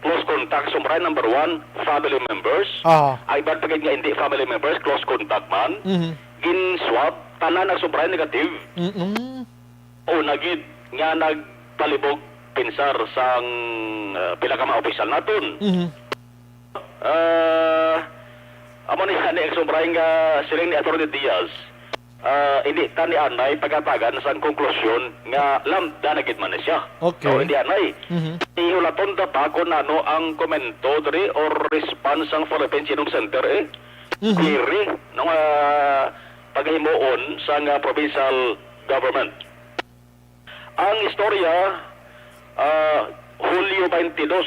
Close contact, Action Bray, number one, family members. Oo. Ay, iban pa gid nga hindi family members, close contact man. Mhm. Gin-swab, tanan, Action Bray, negative. Mm-mm. Una gid nga nagpalibog pinsar sang, ah, pila ka mga opisyal naton. Mhm. Ah, amo ni ani, Action Bray, nga siling ni Attorney Diaz, ah, hindi ta ni anay pagatagan sang konklusyon nga Lambda na gid man ni siya. Okay. O, hindi anay. Mhm. Ihulaton ta pa kung ano ang komento diri or response sang Philippine Genome Center, eh. Mhm. Query, no, nga pagahimuon sang, ah, provincial government. Ang istorya, ah, Hulyo twenty-two,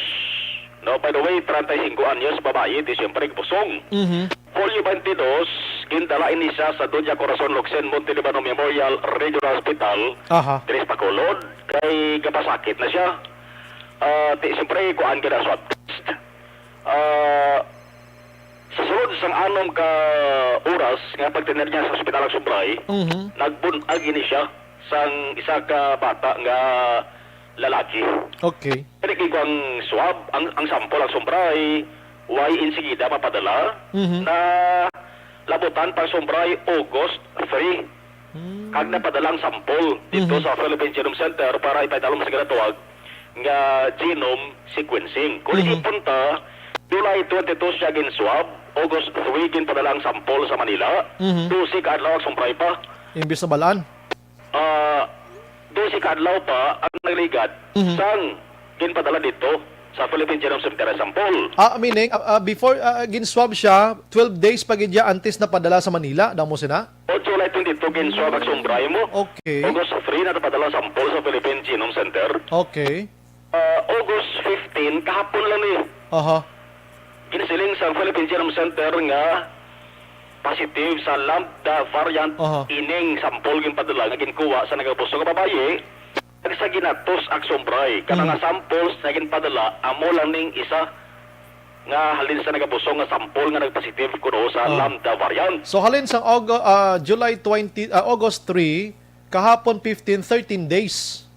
no? By the way, treinta y cinco anyos, babayi, ti siyempre, busong. Mhm. Hulyo twenty-two, gindala ini siya sa Doña Corazon Locsin Montelibano Memorial Regional Hospital, Aha. diri sa Bacolod, kay gapasakit na siya. Ah, ti, siyempre, kuan ka na, swab test. Ah, sa sulod sang anom ka oras nga pagtener niya sa ospital, Action Bray, Mhm. nagbun-ag ini siya sang isa ka bata nga lalaki. Okay. Kani kay ang swab, ang, ang sample, Action Bray, way insigida mapadala, Mhm. na labutan pa, Action Bray, August three. Hmm. Kag napadala ang sample dito Mhm. sa Philippine Genome Center para ipahidalom sa ginatawag nga genome sequencing. Kung Mhm. isipon ta, July twenty-two siya gin-swab, August three ginpadala ang sample sa Manila, Mhm. dose ka adlaw, Action Bray, pa. Imbis na balaan. Ah, dose ka adlaw pa ang nagligad Mhm. sang ginpadala dito sa Philippine Genome Center sample. Ah, meaning, ah, ah, before, ah, gin-swab siya, twelve days pa gid siya antes na padala sa Manila, daw mo sina? O, July twenty-two gin-swab, Action Bray, mo. Okay. August three na padala sample sa Philippine Genome Center. Okay. Ah, August fifteen, kahapon lang ni. Aha. Ginsiling sa Philippine Genome Center nga positive sa Lambda variant Aha. ining sample ginpadala nga ginkuha sa nagabusog nga babayi. Kag sa ginatos, Action Bray, ka Mm. mga samples na ginpadala, amo lang ning isa nga halin sa nagabusog nga sample nga nagpositive kuno sa Oh. Lambda variant. So, halin sang Aug-, ah, July twenty, ah, August three, kahapon fifteen, thirteen days.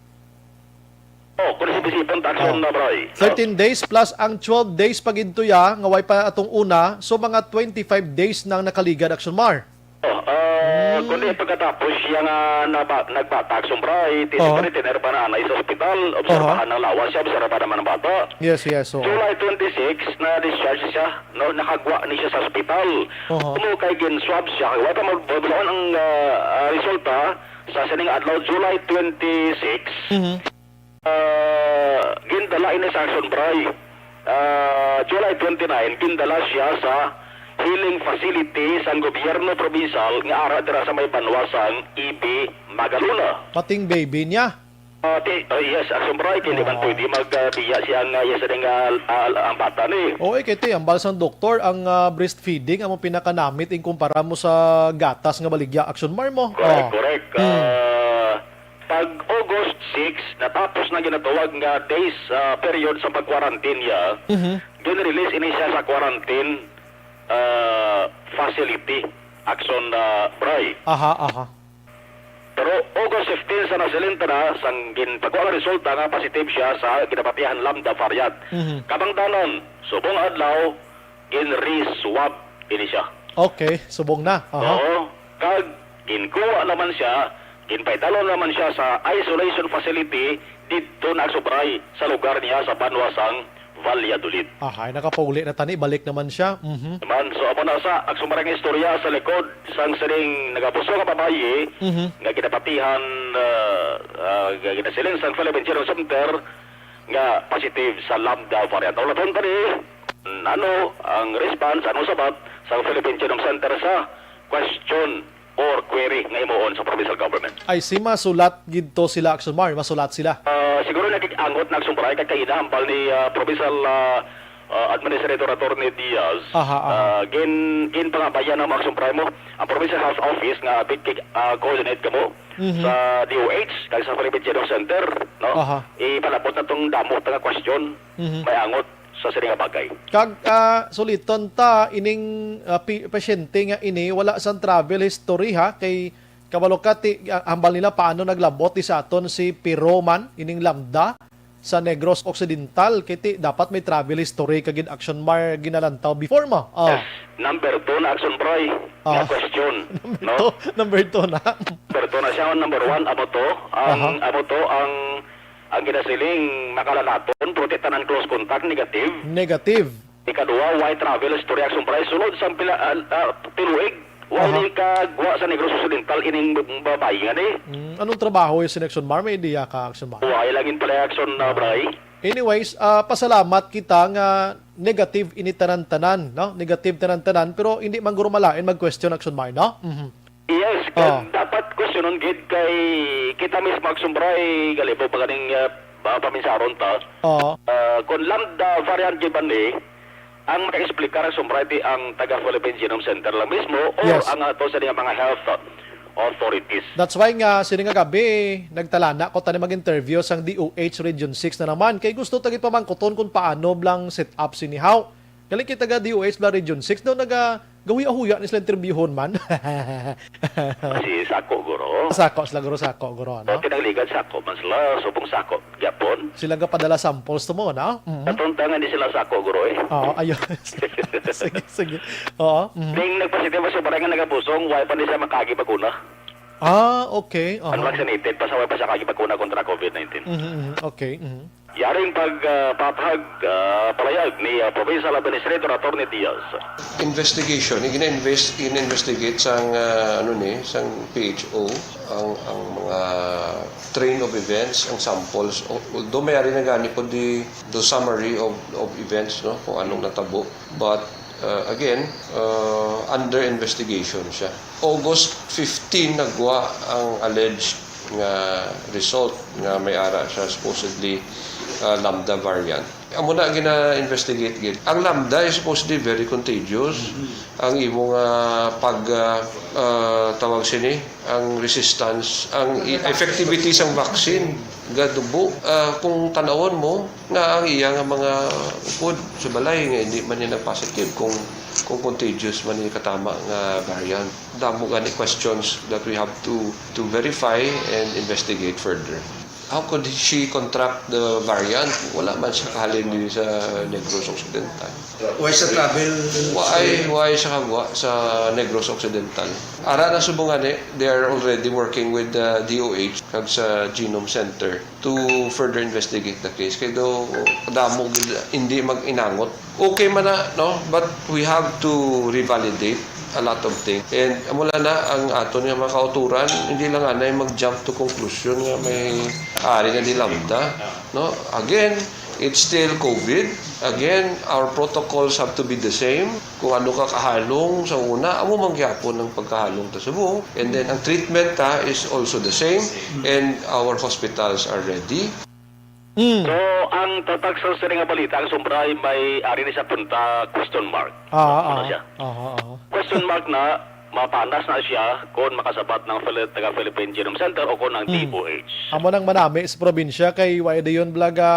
Oh, kung isip-isipon ta, Action Oh. na, Bray. Thirteen days plus ang twelve days pa gid to ya, nga way pa atong una, so mga twenty-five days nang nakaligad, Action Mar. Oh, ah, Hmm. kundi pagkatapos siya nga naba-, nagbata, Action Bray, ti Oh. siyempre tiner pa na anay sa ospital, obserbahan Aha. ang lawas siya, obserbahan naman ang bata. Yes, yes, oo. July twenty-six, na-discharge siya, no, nakagwa ni siya sa ospital. Aha. Kumo kay gin-swab siya, wala pa magbulaon ang, ah, ah, resulta sa sining adlaw, July twenty-six. Mhm. Ah, gindala ini sa Action Bray. Ah, July twenty-nine, gindala siya sa healing facility sang gobyerno probinsal nga ara dira sa may banwa sang E B Magalona. Pating baby niya? Ah, ti-, ah, yes, Action Bray, kay di man Oo. pwede mag, ah, biya siya nga, yes, nga, ah, ang bata ni. Oo, eh, kay ti, ang balsang doktor, ang, ah, breastfeeding, amo pinakanamit, ing kumpara mo sa gatas nga baligya, Action Mar mo. Correct, Oh. correct. Hmm. Ah, Pag August six, natapos na ginatawag nga days, ah, period sa pag-quarantine niya, Mhm. gin-release ini siya sa quarantine, ah, facility, Action, ah, Bray. Aha, aha. Pero August fifteen sa nasiling ta na, sang ginpagwa nga resulta nga positive siya sa ginapatihan Lambda variant. Mhm. Kabangdanan, subong adlaw, gin-re-swab Ini siya. Okay, subong na. Aha. Oo. Kag ginkuha naman siya, ginpaidalon naman siya sa isolation facility didto na, Aksyon Bray, sa lugar niya sa banwa sang Valladolid. Ahay, nakapauli na tani, balik naman siya. Mhm. Man, so amo na sa Aksyon Bray nga istorya sa likod sang sining nagapusong nga babayi Mhm. nga ginapatihan, ah, ah, nga ginasiling sang Philippine Genome Center nga positive sa Lambda variant. Ang laton pa ni, ano ang response, ano sabat sa Philippine Genome Center sa question or query nga himuon sa provincial government? Ay, si masulat gid to sila, Aksyon Mar, masulat sila. Ah, siguro nakig-angot na, Aksyon Bray, kag kaina hambal ni, ah, Provincial, ah, ah, Administrator Attorney Diaz. Aha, aha. Ah, gin, ginpangabayan na, Aksyon Bray, mo ang Provincial Health Office nga bit kay, ah, coordinate kamo Mhm. sa D O H kag sa Philippine Genome Center, no? Aha. Ipalabot na tong damo ta nga question, Mhm. may angot sa sini nga bagay. Kag, ah, suliton ta ining, ah, pi-, pasyente nga ini wala sang travel history, ha, kay kabalo ka ti, ah, hambal nila paano naglabot di sa aton si Piroman ining Lambda sa Negros Occidental, kay ti dapat may travel history ka gid, Aksyon Mar, ginalantaw before mo. Oh. Yes. Number two na, Aksyon Bray, nga Ah. question, Number no? two, number two na. Number two na siya, number one, amo to, ang, Aha. amo to, ang, ang ginasiling, makalalaton, pero ti tanan close contact, negative. Negative. Ikaduha, why travel history, Aksyon Bray? Sulod sa pila, ah, ah, tiluig, why Aha. ni kagwa sa Negros Occidental ining babayi nga ni? Mm, anong trabaho yung si Aksyon Mar? May idea ka, Aksyon Mar? Why lang in pala, Aksyon, ah, Bray? Anyways, ah, pasalamat kita nga negative ini tanan-tanan, no? Negative tanan-tanan, pero hindi man guro malain mag-question, Aksyon Mar, no? Mhm. Yes, Oh. kag dapat questionon gid kay kita mismo, Aksyon Bray, galibog pa ganing, ah, ah, paminsaron ta. Oo. Ah, kung Lambda variant gid ba ni, ang maka-explicar, Aksyon Bray, ti ang taga Philippine Genome Center lang mismo or Yes. ang ato sa mga health authorities. That's why nga, sini nga gabi, nagtalana ko tani mag-interview sang D O H Region six na naman. Kay gusto ta gid pamangkuton kung paano blang set up sini haw. Galing kita ga D O H bla Region six, daw naga gahuya-huya ni sila interviewon man. Si Sako, guro. Sako sila, guro, Sako, guro, ano? O, kinahanglan Sako man sila, subong Sako gyapon. Sila gapadala samples to mo, no? Mhm. Natunta nga ni sila Sako, guro, eh. Oo, ayun. Sige, sige. Oo. Mhm. Ning nagpositibo sa barangay nga nagapusong, wala pa ni siya makaagi bakuna. Ah, okay. Aha. Unvaccinated pa sa, wala pa siya kaagi bakuna kontra COVID nineteen. Mhm, mhm. Okay. Mhm. Yaring pag, ah, patahag, ah, palayag ni, ah, Provincial Administrator Attorney Diaz. Investigation, gina-invest-, gina-investigate sang, ah, ano ni, sang P H O ang, ang mga train of events, ang samples. O-, although may ari na gani po di, the summary of, of events, no, kung anong natabo. But, uh, again, uh, under investigation siya. August fifteen nagwa ang alleged nga result nga may ara siya supposedly, uh, Lambda variant. Amo na ang gina-investigate gid. Ang Lambda is supposedly very contagious. Mhm. Ang imo nga pag, uh, uh, tawag sini, ang resistance, ang i-, effectivity sang vaccine, gadubo. Uh, kung tanawon mo, nga ang iya nga mga upod sa balay nga hindi man niya nag-positive kung, kung contagious man ni katama nga variant. Damo gani questions that we have to, to verify and investigate further. How could she contract the variant? Wala man siya kahalin diri sa Negros Occidental. Why sa travel? Why, why siya kagwa sa Negros Occidental? Ara na subong gani, they are already working with the D O H kag sa Genome Center to further investigate the case. Kay daw, damo gid, hindi mag-inangot. Okay man na, no? But we have to revalidate a lot of things. And amo lang na ang aton nga mga kauturan, hindi lang anay mag-jump to conclusion nga may ari nga di Lambda, no? Again, it's still COVID. Again, our protocols have to be the same. Kung ano ka kahalong sa una, amo man gyapon ang pagkahalong ta subong. And then, ang treatment ta is also the same. And our hospitals are ready. Mm. So, ang tatak sa sini nga balita, Aksyon Bray, may ari ni sa punta question mark. Ah, Ano ah, siya? ah, ah. Question mark na, mapanas na siya kung makasabat ng Phili-, taga Philippine Genome Center o kung ng Mm. D O H. Amo nang manami sa probinsya kay wala dayon bala ga,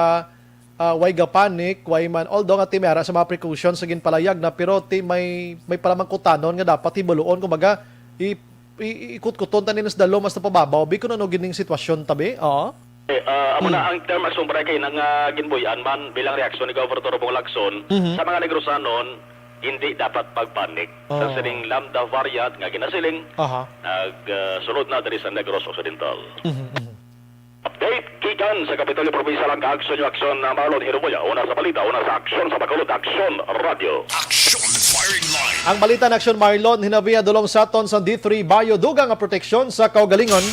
ah, way ga panic, way man. Although nga ti may ara sa mga precautions sa ginpalayag na, pero ti may, may palamangkutanon nga dapat hibaluon, kumbaga, i-, i-, ikutkuton ta nila sa dalom hasta pababaw. Bi, kung ano gining sitwasyon, tabi? Oo. Eh, ah, amo na Hmm. ang term, Aksyon Bray, kay nang, ah, ginbuy-an man bilang reaksyon ni Governor Bong Lacson Mhm. sa mga Negrosanon, Hindi dapat magpanik sa Oo. sining Lambda variant nga ginasiling Aha. nag, ah, sulod na diri sa Negros Occidental. Mhm, mhm. Update gikan sa Kapitolyo Provincial ang Aksyon, Aksyon na Marlon Hirubuya. Una sa balita, una sa Aksyon sa Bacolod, Aksyon Radio. Action Firing Line. Ang balita na Aksyon Marlon, hinabi nga dulong sa aton sa D three Bayo Dugang nga proteksyon sa kaugalingon.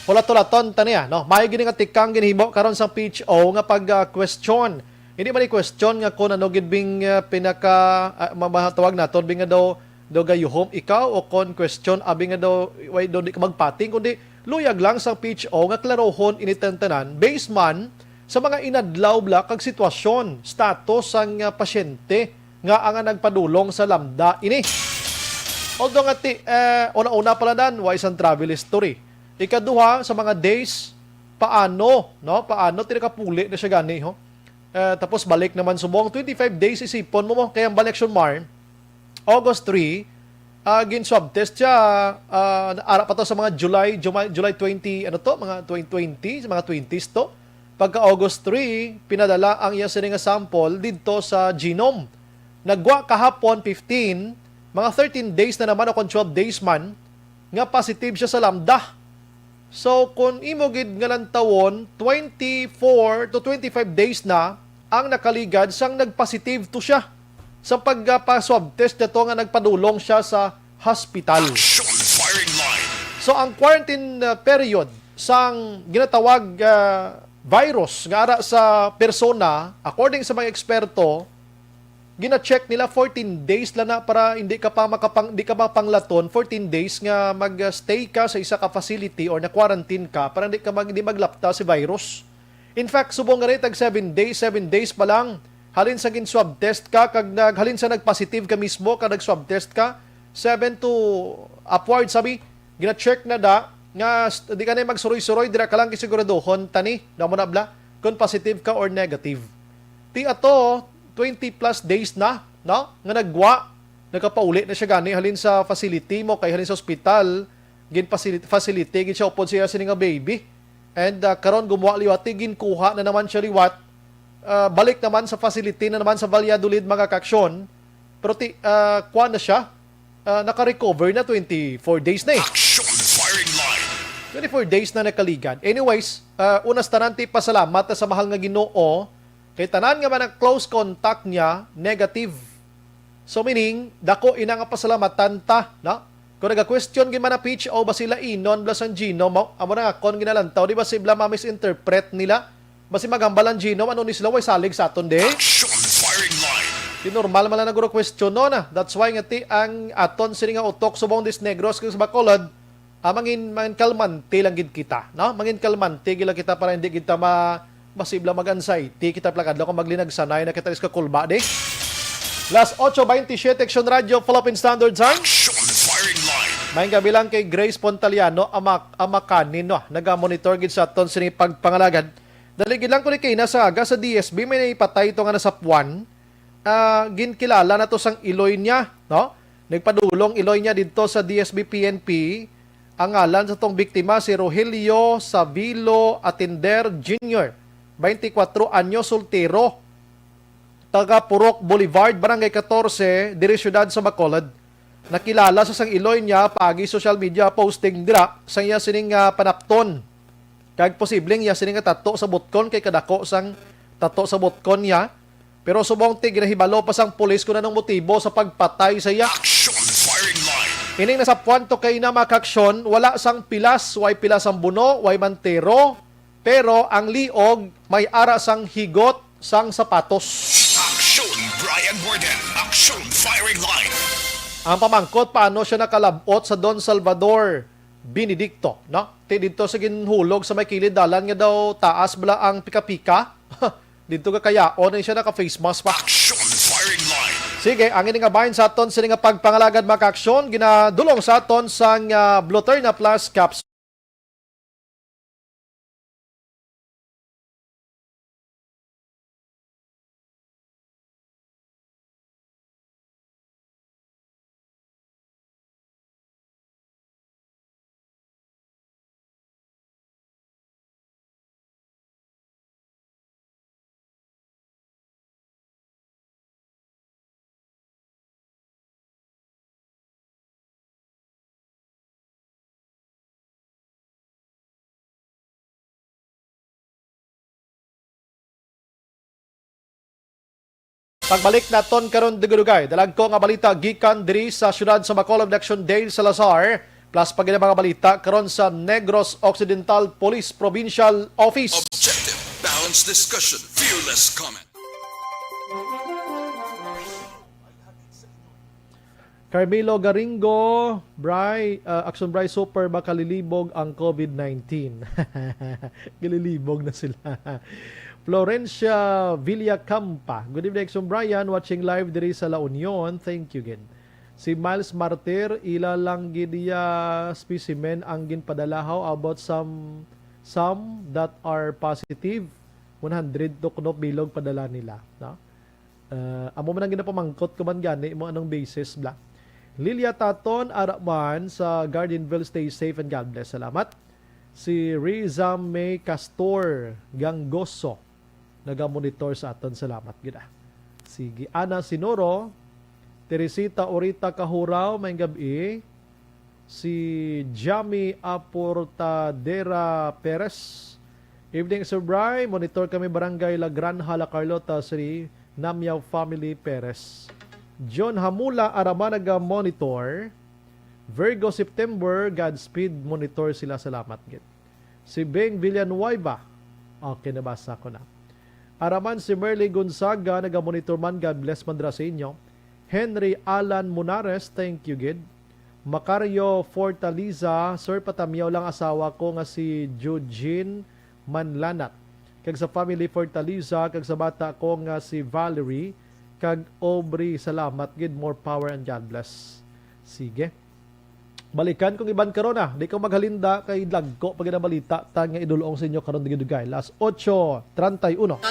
Hulat-hulaton ta niya, no? May gini nga tikang ginhimo karon sa P H O nga pag, ah, question. Hindi man i-question nga kung ano gid bing, ah, pinaka, ah, ma-, matawag naton, bing nga daw, daw gayuhom ikaw, o kon question, abi nga daw, way daw di ka magpating, kundi luyag lang sang P H O nga klarohon ini tanan-tanan, based man sa mga inadlaw bala kag sitwasyon, status sang, ah, pasyente nga ang nagpadulong sa Lambda ini. Although nga ti, eh, una-una pala dan, wa isang travel history. Ikaduha, sa mga days, paano, no? Paano ti nakapuli na siya gani, ho? Eh, tapos balik naman subong, twenty-five days, isipon mo mo, kay ang balik siya Mar, August three, ah, gin-swab test siya, ah, ara pa to sa mga July, July, July twenty, ano to, mga twenty twenty, sa mga twenties to. Pagka August three, pinadala ang iya sini nga sample didto sa Genome. Nagwa kahapon, fifteen, mga thirteen days na naman o kung twelve days man, nga positive siya sa Lambda. So, kung imo gid nga lantawon, twenty-four to twenty-five days na ang nakaligad sang nag-positive to siya sa pagpa-swab test niya to nga nagpadulong siya sa hospital. Action Firing Line. So, ang quarantine, uh, period sang ginatawag, uh, virus nga ara sa persona, according sa mga eksperto, gina-check nila fourteen days lang na para hindi ka pa makapang-, di ka mapanglaton, fourteen days nga mag-stay ka sa isa ka facility or na-quarantine ka para hindi ka mag-, hindi maglapta si virus. In fact, subong nga rin, tag seven days, seven days pa lang, halin sa gin-swab test ka, kag nag-, halin sa nag-positive ka mismo, kag nag-swab test ka, seven to upward, sabi, gina-check na da, nga s-, di ka na magsuroy-suroy, dira ka lang kisiguraduhon, tani, na mo na bla, kung positive ka or negative. Ti ato, twenty plus days na, no? Nga nagwa, nakapauli na siya gani halin sa facility mo, kay halin sa ospital, gin facility, facility gid siya upod siya sini nga baby. And, ah, karon gumuha liwat, ti ginkuha na naman siya liwat. Ah, balik naman sa facility na naman sa Valladolid, mga kaaksyon. Pero ti, ah, kuwan na siya, ah, naka-recover na, twenty-four days na eh. Action Firing Line. Twenty-four days na nakaligad. Anyways, ah, unas tanan ti pasalamat ta sa mahal nga Ginoo kay tanan nga mga close contact niya negative. So meaning, dako ina nga pasalamatan ta, no? Kung naga-question gid man ang P H O, basi lainon bala sang Genome, amo na nga akon ginalantaw, di ba, si bala ma-misinterpret nila? Basi maghambal ang Genome, ano ni sila, way salig sa aton, di? Action Firing Line. Di normal man lang na guro question, no, na. That's why nga ti ang aton sini nga utok subong dis Negros kag sa Bacolod, ah, mangin, mangin kalmante lang gid kita, no? Mangin kalmante gid lang kita para hindi gid ta ma-, masibla mag-anxiety kita pala kadlaw kung maglinagsanay na kita sa kulba, di? Las ocho veintisiete, Action Radio, Philippine Standard Time. Action Firing Line. Maayong gabi lang kay Grace Pontaliano, ama, ama kanin, no? Naga-monitor gid sa aton sini pagpangalagad. Dali gid lang ko ni kay na sa aga sa D S B, may naipatay to nga nasapuan. Ah, ginkilala na to sang iloy niya, no? Nagpadulong iloy niya didto sa D S B P N P. Ang ngalan sa tong biktima si Rogelio Savilo Atender Junior, twenty-four anyos, soltero, taga Purok Boulevard, Barangay fourteen, diri siyudad sa Bacolod. Nakilala sa sang iloy niya paagi social media posting dira sa iya sining, ah, panapton. Kag posibleng iya sini nga tato sa butkon kay kadako sang tato sa butkon niya. Pero subong ti ginahibalo pa sang pulis kung anong motibo sa pagpatay sa iya. Action Firing Line. Ining nasapuan to kay na mga kaaksyon, wala sang pilas, way pilas ang buno, way mantero, pero ang liog may ara sang higot sang sapatos. Action Brian Warden. Action Firing Line. Ang pamangkot, paano siya nakalabot sa Don Salvador Benedicto, no? Ti didto sa ginhulog sa may kilid dalan nga daw taas bala ang pika-pika. Didto ka kayaon na siya naka-face mask pa. Action Firing Line. Sige, ang ini nga bahin sa aton sini nga pagpangalagad, mga kaaksyon, ginadulong sa aton sang, ah, Bluterna Plus Capsule. Pagbalik naton karon, dugay-dugay, dalagko nga balita gikan diri sa siyudad sa Bacolod, Election Day, Salazar, plus pa gid ang mga balita karon sa Negros Occidental Police Provincial Office. Objective, balanced discussion, fearless comment. Carmelo Garingo, Bry, uh, Action Bry, super makalilibog ang COVID nineteen. Galilibog na sila. Florencia Villacampa, good evening, Action Brian, watching live diri sa La Union. Thank you gid. Si Miles Martir, ila lang gid ya specimen ang ginpadala. How about some, some that are positive? One hundred to kuno bilog padala nila, no? Uh, amo man ang ginapamangkot ko man gani mo anong basis bla. Lilia Taton, ara man sa Gardenville, stay safe and God bless. Salamat. Si Riza May Castor Gangoso nagamonitor sa aton. Salamat gid, ah. Sige. Ana Sinoro, Teresita Orita Kahuraw, may gabi. Si Jami Aportadera Perez. Evening, Sir Bry. Monitor kami, Barangay La Granja, La Carlota, Sri Namiao family, Perez. John Hamula, ara man naga-monitor. Virgo September, Godspeed, monitor sila. Salamat gid. Si Beng Villanueva. Okay, nabasa ko na. Ara man si Merly Gonzaga, naga-monitor man. God bless man dira sa inyo. Henry Alan Munares, thank you gid. Macario Fortaliza, Sir, patamyaw lang asawa ko nga si Jujin Manlanat, kag sa family Fortaliza, kag sa bata ko nga si Valerie kag Aubrey. Salamat gid, more power and God bless. Sige. Balikan kong iban karon, ah. Di ko maghalinda kay dagko pa gid ang balita ta nga idulong sa inyo karon, dugay-dugay. Las ocho treinta y uno.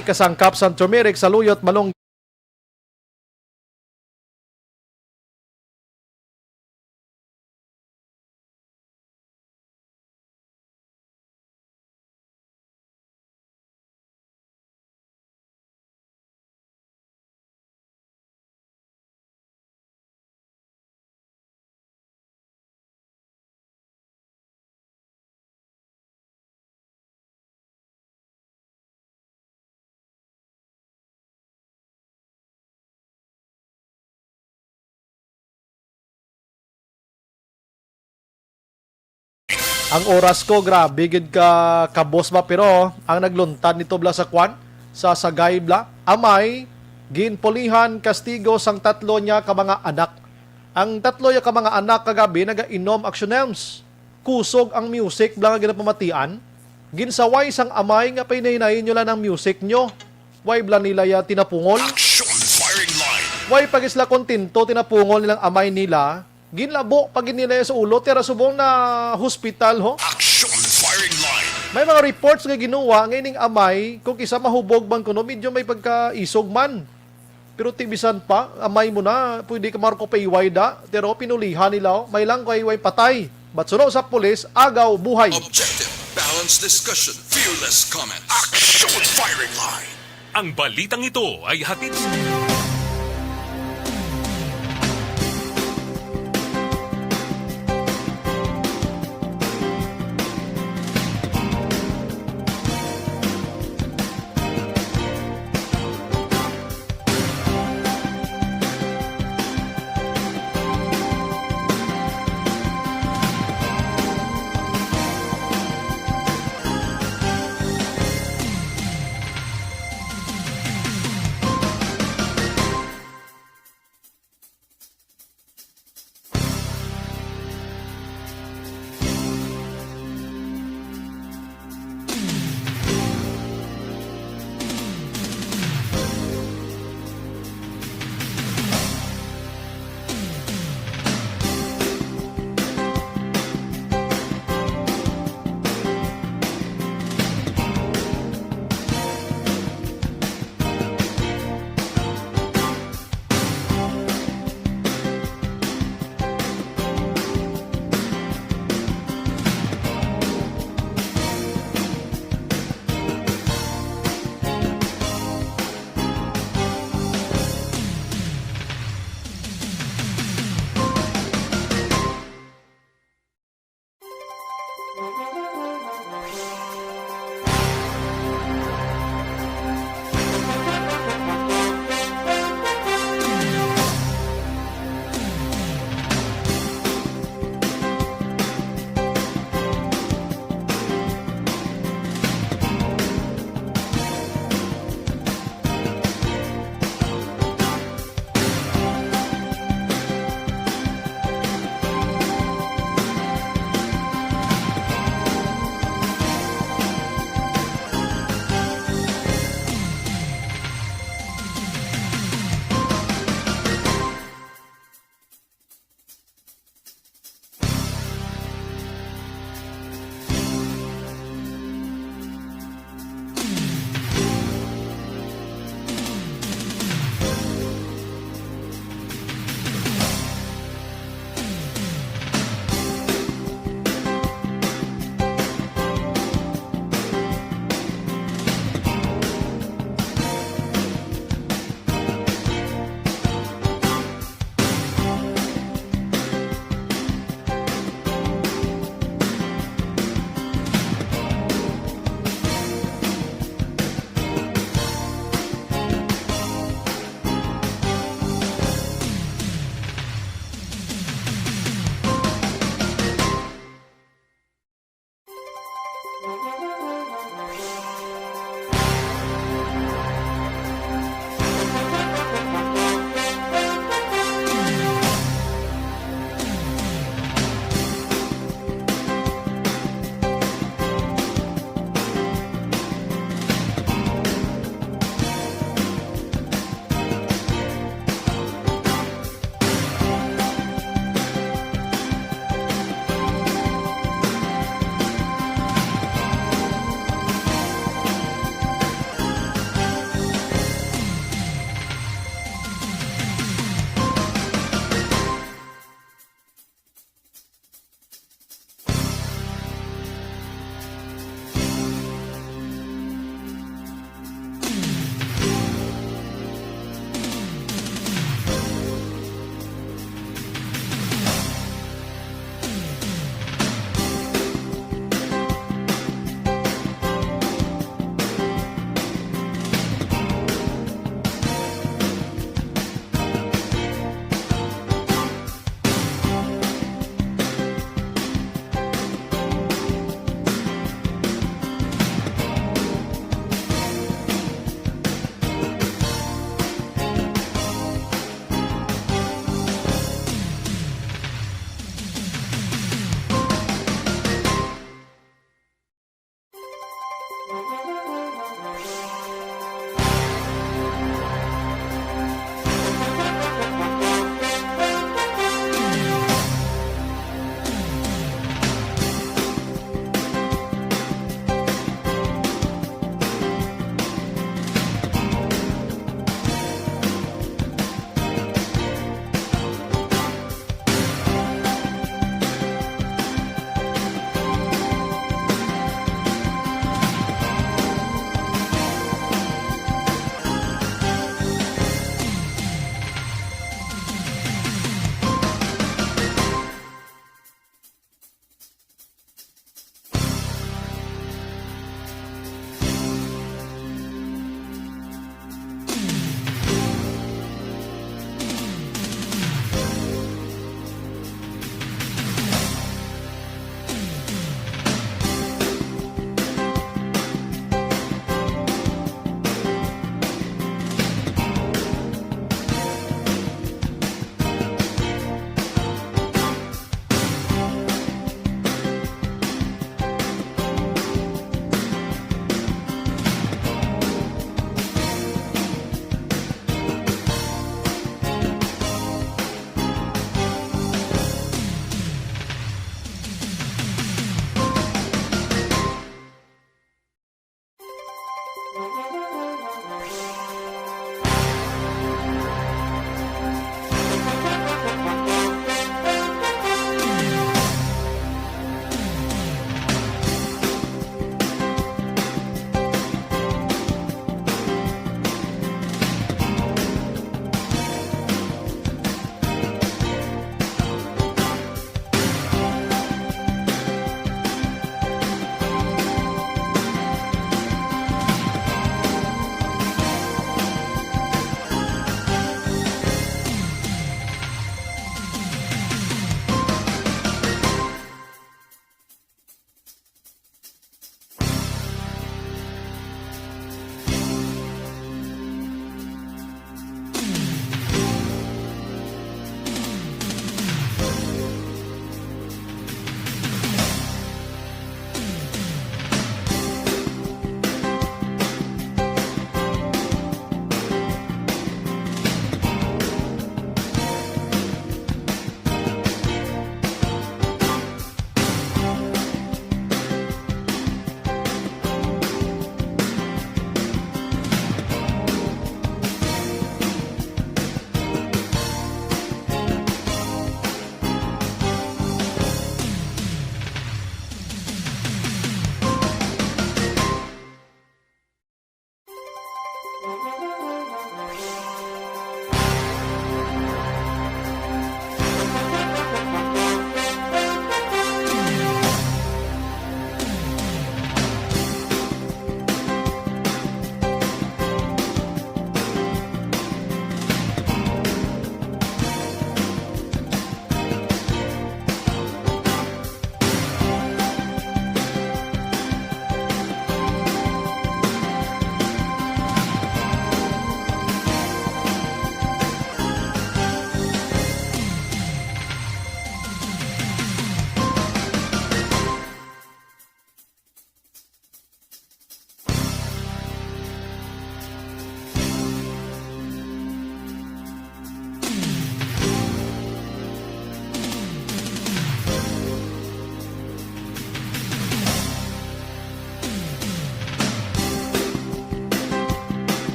Kasangkap sang turmeric, saluyot, malunggay. Ang oras ko, grabe gid ka kabos ba, pero ang nagluntad nito bla sa kwan, sa Sagay bla, amay, ginpulihan kastigo sang tatlo niya ka mga anak. Ang tatlo niya ka mga anak kagabi nagainom, Action Ems. Kusog ang music bla nga ginapamatian. Ginsaway sang amay nga pahinay-hinayin nyo lang ang music nyo. Way bla nila ya tinapungol. Action firing line. Way pa gid sila kontento tinapungol nilang amay nila. Ginlabo pa gid nila ya sa ulo, tira subong na hospital ho. Action firing line. May mga reports nga ginuwa nga ining amay, kung kisa mahubog man kuno, medyo may pagkaisog man. Pero ti bisan pa, amay mo na, pwede ka marko pa iway da, pero pinulihan nila, oh, may lang kay way patay. But suno sa pulis, agaw buhay. Objective, balanced discussion, fearless comments. Action firing line. Ang balitang ito ay hatid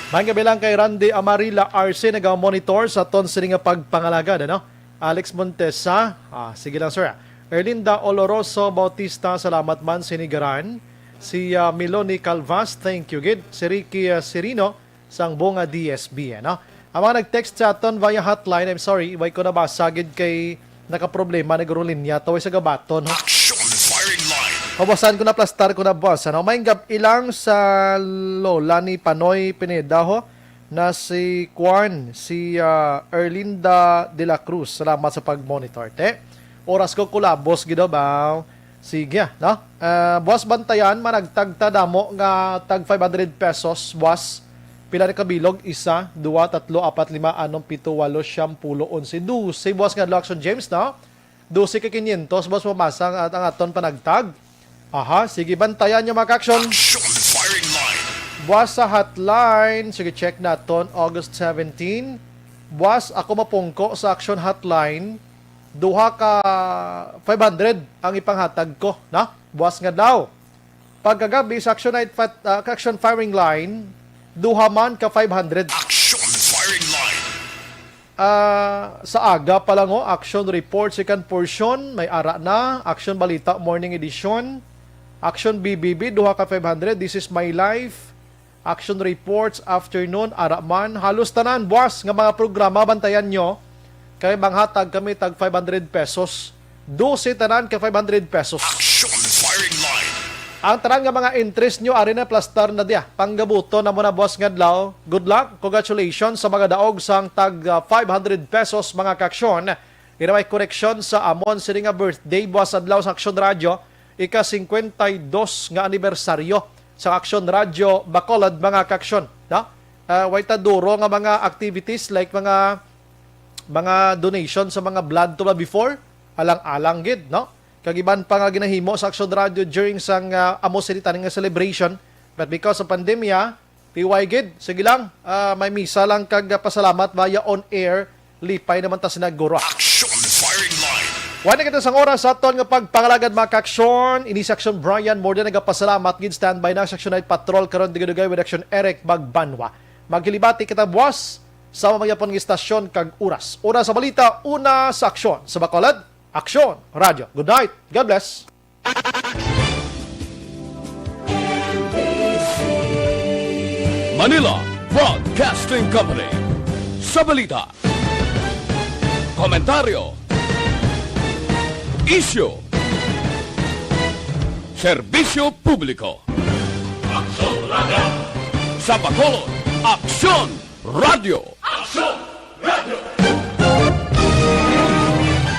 Maayong gabi lang kay Randy Amarila R C, naga-monitor sa aton sini nga pagpangalagad, ano? Alex Montesa, ah, sige lang, sir. Erlinda Oloroso Bautista, salamat man, sinigaran. Si, ah, Miloni Calvas, thank you gid. Si Ricky, ah, Sirino, sang Bunga D S B, ano? Ang mga nag-text sa aton via hotline, I'm sorry, way ko nabasa gid kay nakaproblema, nagrulinya, taway sa gabaton, ha? Action firing line. Mabasahan ko na, plastar ko na, boss. Ano, may gab ilang sa lola ni Panoy Pineda, ho, na si Kwan, si, ah, Erlinda de la Cruz. Salamat sa pag-monitor, te. Oras ko kulabos, gid, oh, baw. Sige, no? Ah, buwas bantayan, managtag ta damo nga tag five hundred pesos, buwas. Pila ni kabilog? Isa, dua, tatlo, apat, lima, anom, pito, walo, siyam, pulo, onse, dose. Buwas nga adlaw, Action James, no? Dose ka quinientos, buwas, mamasa ang, ang aton panagtag. Aha, sige, bantayan nyo, mga ka-action. Action firing line. Buwas sa hotline, sige, check naton, August seventeen. Buwas, ako mapungko sa Action Hotline. Duha ka five hundred ang ipanghatag ko, na? Buwas nga adlaw. Pagkagabi sa Action Night Fat-, ah, Action Firing Line, duha man ka five hundred. Action firing line. Ah, sa aga pa lang, oh, Action Report, second portion, may ara na. Action Balita, morning edition. Action B B B, duha ka five hundred. This is My Life. Action Reports, afternoon, ara man. Halos tanan, buwas nga mga programa, bantayan nyo. Kay manghatag kami tag five hundred pesos. Dose tanan ka five hundred pesos. Action firing line. Ang tanan nga mga entries nyo, ari na, plastar na diya. Panggabuto na mo na, buwas nga adlaw. Good luck. Congratulations sa mga daog sang tag, ah, five hundred pesos, mga ka-action. Ina may koreksyon sa amon sini nga birthday, buwas adlaw sa Action Radio, ika-singkwenta y dos nga anibersaryo sa Action Radio Bacolod, mga ka-action, no? Ah, way ta duro nga mga activities like mga, mga donation sa mga blood to ba before, alang-alang gid, no? Kag iban pa nga ginahimo sa Action Radio during sang, ah, amo sini taning nga celebration, but because of pandemya, P Y gid, sige lang, ah, may misa lang kag, ah, pasalamat via on air, lipay naman ta sinaguro. Action firing line. Wala na kita sang oras sa aton nga pagpangalagad, mga ka-action. Ini si Action Brian Morden, nagapasalamat gid, standby na sa Action Night Patrol karon, dugay-dugay with Action Eric Magbanwa. Maghilibati kita buwas sa mamayapon nga istasyon kag oras. Una sa balita, una sa aksyon. Sa Bacolod, Action Radio. Good night. God bless. Manila Broadcasting Company. Sa balita, komentaryo, isyu, serbisyo publiko. Aksyon Radio. Sa Bacolod, Aksyon Radio. Aksyon Radio.